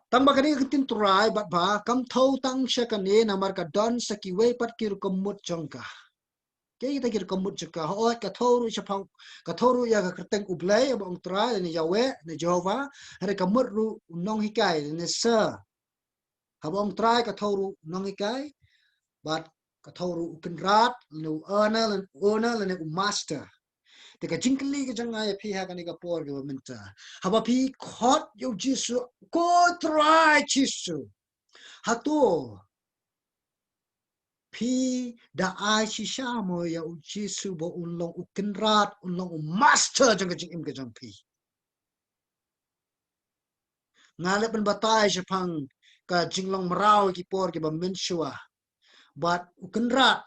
Tang ba kane ka ktien Trai bad ba kam thew tang sha kane namar ka don sa kiwei pat ki rukom mut jong ka. Kiei kita ki rukom mut jong ka? Hooid, ka thew ruh shaphang, ka thew ruh ïa ka kyrteng U Blei, haba ong Trai lane Yahweh lane Jehovah, hynrei ka mut ruh u nonghikai lane sir. Haba ong Trai ka thew ruh u nonghikai, bad ka thew ruh u kynrad lane u owner, lane owner lane u master. Te ka jingkylli ka jong nga ïa phi ha kane ka por kaba mynta, haba phi khot ïa u Jisu, ko Trai Jisu, hato phi da ai shisha mo ïa u Jisu ba un long u kynrad, un long u master jong ka jingim ka jong phi? Nga leh pynbatai shaphang ka jinglong mraw ki por kiba mynshuwa. Bad u kynrad,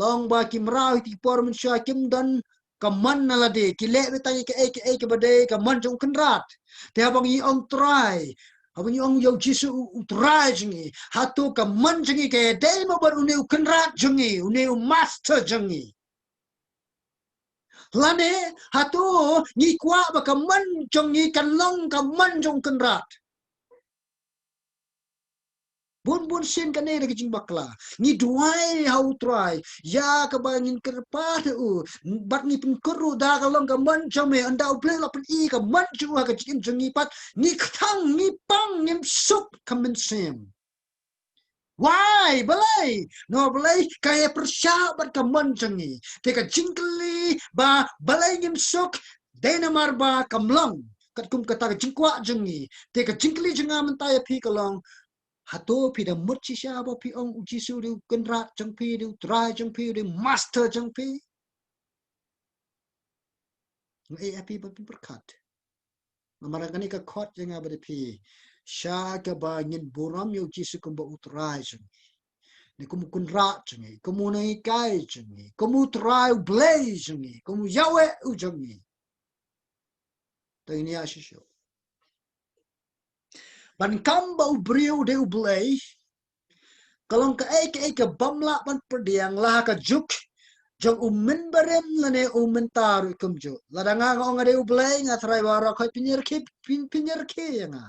long ba ki mraw ki por mynshuwa kim don ka mon na lade, ki leh beit tang ïa kaei kaei kaba dei ka mon jong u kynrad. Te haba ngi ong Trai, haba ngi ong ïa u Jisu u, u Trai jong ngi, hato ka mon jong ngi ka dei mo bad une u kynrad jong ngi, une u master jong ngi? Lane hato ngi kwah ba ka mon jong ngi kan long ka mon jong u kynrad? Bun bun sien kane da ka jingbakla. Ngi duwai ha U Trai ïa kaba ngin kyrpad ha u. Bad ngi pynkut ruh da ka long ka mon jong me, ynda U Blei u la pyni ka mon jong u ha ka jingim jong ngi pat, ngi kthang, ngi pang, ngim suk ka mynsiem. Why? Balei? Namar balei? Ka ïa pyrshah bad ka mon jong ngi. Te ka jingkylli ba balei ngim suk, dei namar ba kam long katkum kata ka jingkwah jong ngi. Te ka jingkylli jong nga mynta ïa phi ka long, hato phi da mut shisha ba phi ong U Jisu u dei u Kynrad jong phi, u dei U Trai jong phi, u dei u Master jong phi? Nga ïa phi ban pyrkhat. Namar kane ka khot ïa nga bad ïa phi, sha kaba ngin burom ïa U Jisu kumba U Trai jong ngi, ne kum u Kynrad jong ngi, kum u Nonghikai jong ngi, kum U Trai, U Blei jong ngi, kum u Yahweh u jong ngi. Te ngin ïa shisha ban kam ba u briew u dei U Blei, ka long kaei kaei kaba ym lah ban pdiang la ha ka juk jong u mynbarim lane u mynta ruh kumjuh. Lada nga nga ong nga dei U Blei, nga tharai baroh khoit pynïarkhie, pyn-, pynïarkhie ïa nga.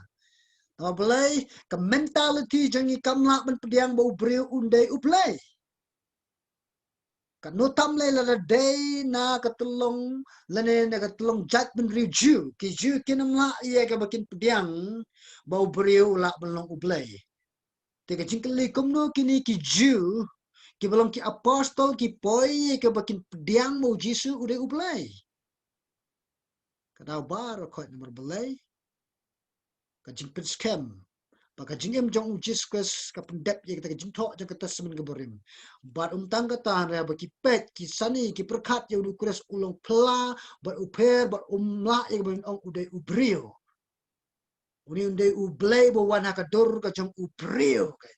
Namar balei? Ka mentality jong ngi kam lah ban pdiang ba u briew un dei U Blei. Katno tam lei lada dei na ka tyllong lane na ka tyllong jaitbynriew Jiw, ki Jiw kin ym lah ïa kaba kin pdiang ba u briew u lah ban long U Blei. Te ka jingkylli, kumno kine ki Jiw kiba long ki apostol ki poi ïa kaba kin pdiang ba U Jisu u dei U Blei? Ka daw baroh khoit namar balei? Ka jingpynskhem ba ka jingim jong U Jisu Khrist ka pyndep ïa kata ka jingthoh jong ka Testament kaba Rim. Bad ym tang kata, hynrei ba ki peit ki sani ki pyrkhat ïa U Khrist u long pla bad u pher bad um lah ïa kaba ngin ong u dei u briew. Une u dei U Blei ba wan ha ka dur ka jong u briew ka.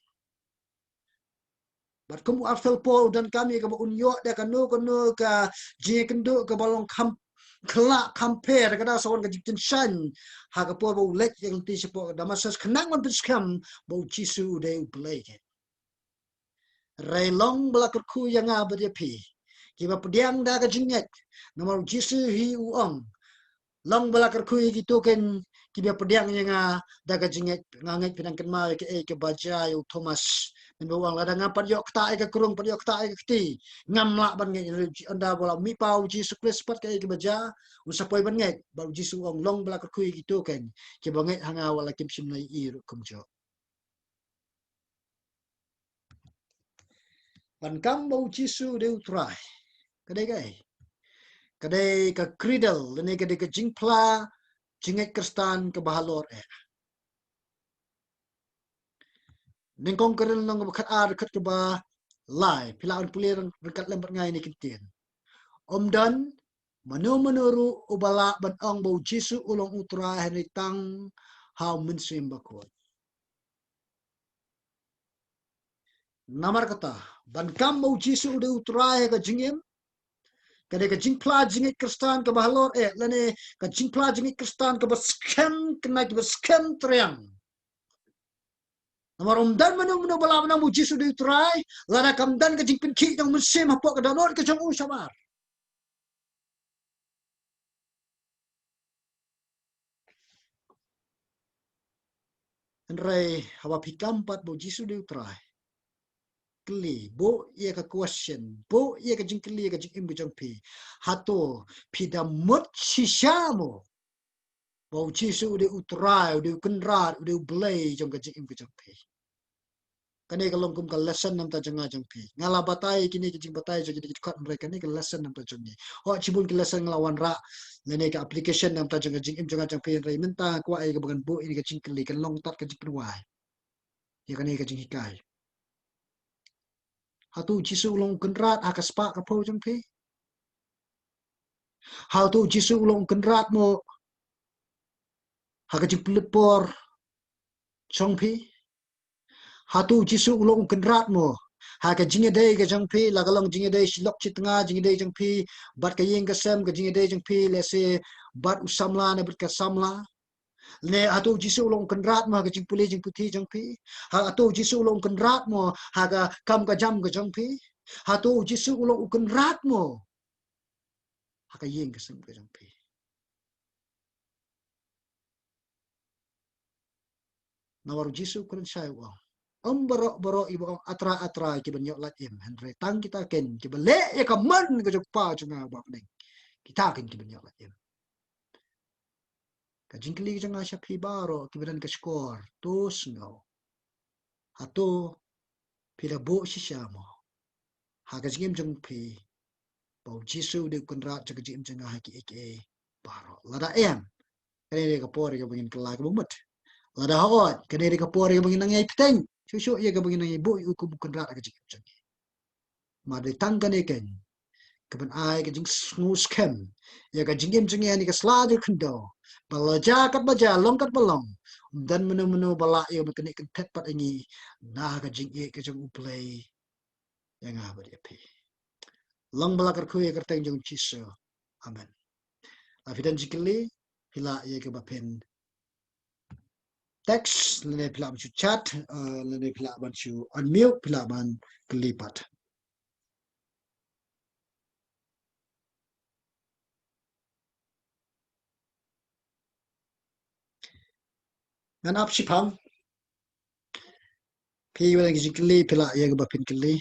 Bad kum u Apostol Paul u donkam ïa kaba un ïoh da kano kano ka jingïakynduh kaba long kham khyllah kham pher, ka da sa wan ka jingpynshaiñ ha ka por ba u leit ïa ka lynti shapoh Damaskus khnang ban pynskhem ba U Jisu u dei U Blei ka. Hynrei long ba la kyrkhu ïa nga bad ïa phi kiba pdiang da ka jingngeit, namar U Jisu hi u ong, long ba la kyrkhu ïa kito ken kiba pdiang ïa nga da ka jingngeit. Nga ngeit phi dang kynmaw ïa kaei kaba jia ïa u Thomas. Namar u ong, lada ngam pat ïoh ktah ïa ka krung, pat ïoh ktah ïa ka kti, ngam lah ban ngeit. Ynda ba la mihpat U Jisu Khrist pat kaei kaba jia, un sa poi ban ngeit. Bad U Jisu u ong, long ba la kyrkhu ïa kito ken kiba ngeit ha nga wat la kim shym la ïohi ruh kumjuh. Ban kam ba U Jisu u dei U Trai, ka dei kaei? Ka dei ka creedal lane ka dei ka jingphla jingngeit Khristan kaba halor eh. Nyngkong Korinth lynnong kaba khatar, dkhot kaba lai, phi lah ban pule ryngkat lem bad nga ïa kine ki ktien. Ym don mano mano ruh uba lah ban ong ba U Jisu u long U Trai hynrei tang ha U Mynsiem Bakhuid. Namar kata, ban kam ba U Jisu u dei U Trai ha ka jingim, ka dei ka jingphla jingngeit Khristan kaba halor eh, lane ka jingphla jingngeit Khristan kaba skhem khynnah, kaba skhem triang. Namar ym don mano mano ba lah ban ong ba U Jisu u dei U Trai lada kam don ka jingpynkhih jong U Mynsiem hapoh ka dohnud ka jong u shabar. Hynrei haba phi kam pat ba U Jisu u dei U Trai, kylli, buh ïa ka question, buh ïa ka jingkylli ïa ka jingim ka jong phi. Hato phi da mut shisha mo ba U Jisu u dei U Trai, u dei U Kynrad, u dei U Blei jong ka jingim ka jong phi? Kane ka long kum ka lesson namar jong nga jong phi. Nga la batai kine ki jingbatai jong kine ki dkhot, hynrei kane ka lesson namar jong ngi. Hooid, shibun ki lesson nga la wanrah, lane ka application namar jong ka jingim jong nga jong phi, hynrei mynta nga kwah ïa kaba ngan buh ïa kane ka jingkylli, kan long tad ka jingpynwai ïa kane ka jinghikai. Hato U Jisu u long U Kynrad ha ka spah ka phew jong phi? Hato U Jisu u long U Kynrad mo ha ka jingpynlut por jong phi? Hato U Jisu u long U Kynrad mo ha ka jingïadei ka jong phi, la ka long jingïadei shi lok shi tnga, jingïadei jong phi bad ka ïing ka sem, ka jingïadei jong phi lehse bad u samla ne bad ka samla? Ne hato U Jisu u long U Kynrad mo ha ka jingpule jingputhi jong phi? Hato U Jisu u long U Kynrad mo ha ka kam ka jam ka jong phi? Hato U Jisu u long U Kynrad mo ha ka ïing ka sem ka jong phi? Namar U Jisu u kren shai, u ong, Ym baroh baroh iba ong atra atra ki ban ïoh lait im, hynrei tang kita ken kiba leh ïa ka mon ka jong u Kpa jong nga uba ha bneng, kita ken ki ban ïoh lait im. Ka jingkylli ka jong nga sha phi baroh kiba don ka shkor, to sngew. Hato phi la buh shisha mo ha ka jingim jong phi ba U Jisu u dei u Kynrad jong ka jingim jong nga ha kiei kiei baroh? Lada em, kane dei ka por ïa kaba ngin kylla kaba mut. Lada hooid, kane dei ka por ïa kaba ngin nang ïai bteng shuh shuh, ïa kaba ngin nang ïai buh ïa u kum u Kynrad ha ka jingim jong ngi. Namar dei tang kane keiñ ka ban ai ka jingsngewskhem ïa ka jingim jong ngi ha kane ka sla jong ka khyndew, ba la jia katba jia, long katba long, ym don mano mano ba lah ïa ka ban kynthet pat ïa ngi na ka jingïeit ka jong U Blei ïa nga bad ïa phi. Long ba la kyrkhu ïa ka kyrteng jong U Jisu. Amen. Lada phi don jingkylli, phi lah ïa kaba phin text, lane phi lah ban shu chat, eh, lane phi lah ban shu unmute, phi lah ban kylli pat. Ngan ap shiphang. Phi wan ki jingkylli, phi lah ïa kaba phin kylli.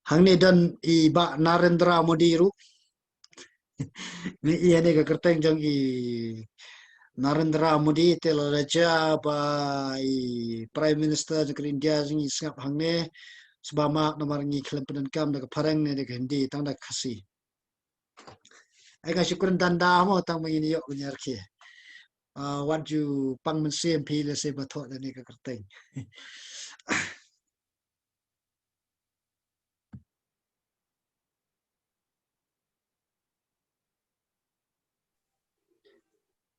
Hangne don i Bah Narendra Modi ruh. Ngi ïa ne ka kyrteng jong i Narendra Modi te la raja ba i Prime Minister jong ka India jong ngi sngap hangne. Sba mak namar ngi khlem pyndonkam da ka phareng ne da ka Hindi, tang da ka Khasi. Ai nga shu kren danda mo tang ma ngin ïoh ngi arki. Ah, wat ju pang mynsiem phi lehse ba thoh da ne ka kyrteng.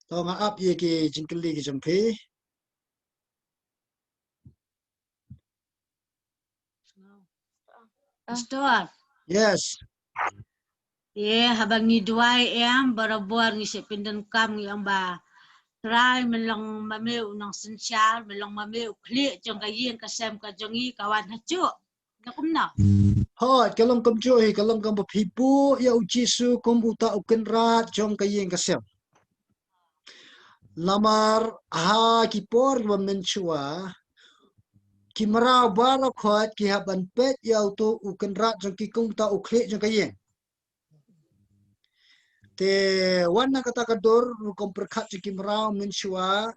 To nga ap ïa ki jingkylli ki jong phi. Pastor. Yes. Te haba ngi duwai em, barabor ngi shu pyndonkam ngi ong ba Trai, men long ma me u nongsynshar, men long ma me u khlieh jong ka ïing ka sem ka jong ngi, ka wan hajuh. Ka kumno? Hooid, ka long kumjuh hi, ka long kaba phi buh ïa U Jisu kum uta u Kynrad jong ka ïing ka sem. Namar ha ki por kiba mynshuwa, ki mraw baroh khoit ki hap ban peit ïa uto u Kynrad jong ki kum uta u khlieh jong ka ïing. Te wan na kata ka dur rukom pyrkhat jong ki mraw mynshuwa,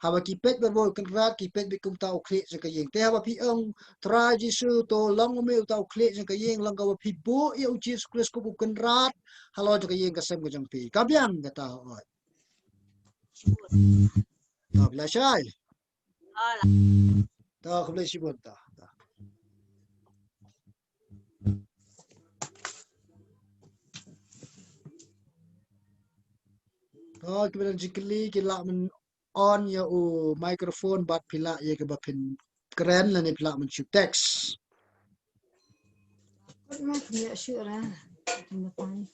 haba ki peit bad u Kynrad, ki peit bad kum uta u khlieh jong ka ïing. Te haba phi ong Trai Jisu, to long ma me uta u khlieh jong ka ïing, long kaba phi buh ïa U Jisu Khrist kum u Kynrad halor jong ka ïing ka sem ka jong phi. Ka biang kata, hooid. To, phi la shai. To, khublei shibun, to, to. To, kiba don jingkylli ki lah ban on ïa u microphone bad phi lah ïa kaba phin kren lane phi lah ban shu text. Kut ma khmih shuh re. Kin batai.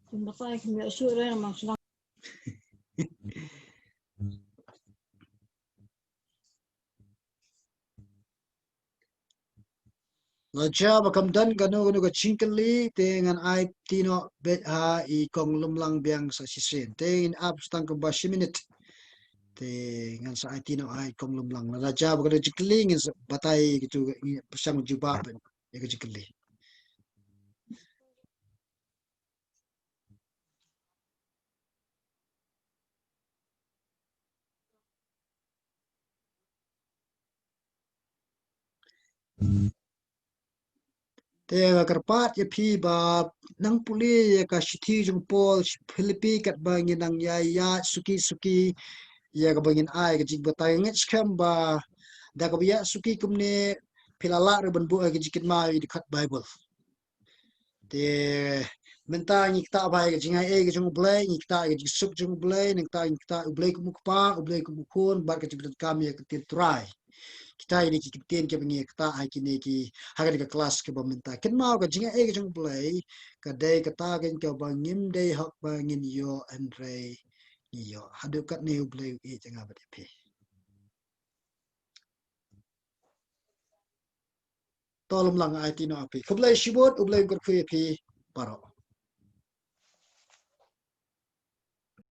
Kin batai khmih shuh re, ma shuh. Lada ba kam don kano kano ka jingkylli te ngan aiti noh beit ha i Kong Lumlang biang sa shisien. Te ngin ap tang kumba shi minit. Te ngan sa aiti noh ha i Kong Lumlang. Lada ba ka don jingkylli ngin sa batai kito, ngin pyrshang jubab beit ïa ka jingkylli. Te nga kyrpad ïa phi ba nang pule ïa ka shithi jong u Paul sha ki Philippi katba ngin nang ïa ïa suki suki ïa kaba ngin ai ka jingbatai. Nga ngeit skhem ba da kaba ïa suki kumne phi la lah ruh ban buh ïa ka jingkynmaw ïa ki dkhot Baibl. Te mynta ngi ktah bha ïa ka jingai ei ka jong U Blei, ngi ktah ïa ka jingsuk jong U Blei, ngi ktah, ngi ktah U Blei kum u Kpa, U Blei kum u Khun, bad ka jingpyndonkam ïa ka ktien Trai. Kita ïa ki ktien kiba ngi ktah ha kine ki, ha kane ka klas kaba mynta. Kynmaw ka jingai ei ka jong U Blei ka dei kata ka kaba ngim dei hok ba ngin ïoh hynrei ngi ïoh. Haduh katne U Blei u ïeit ïa nga bad ïa phi. To lum lang ai ti no api. Khublei shibun, U Blei un kyrkhu ïa phi baroh.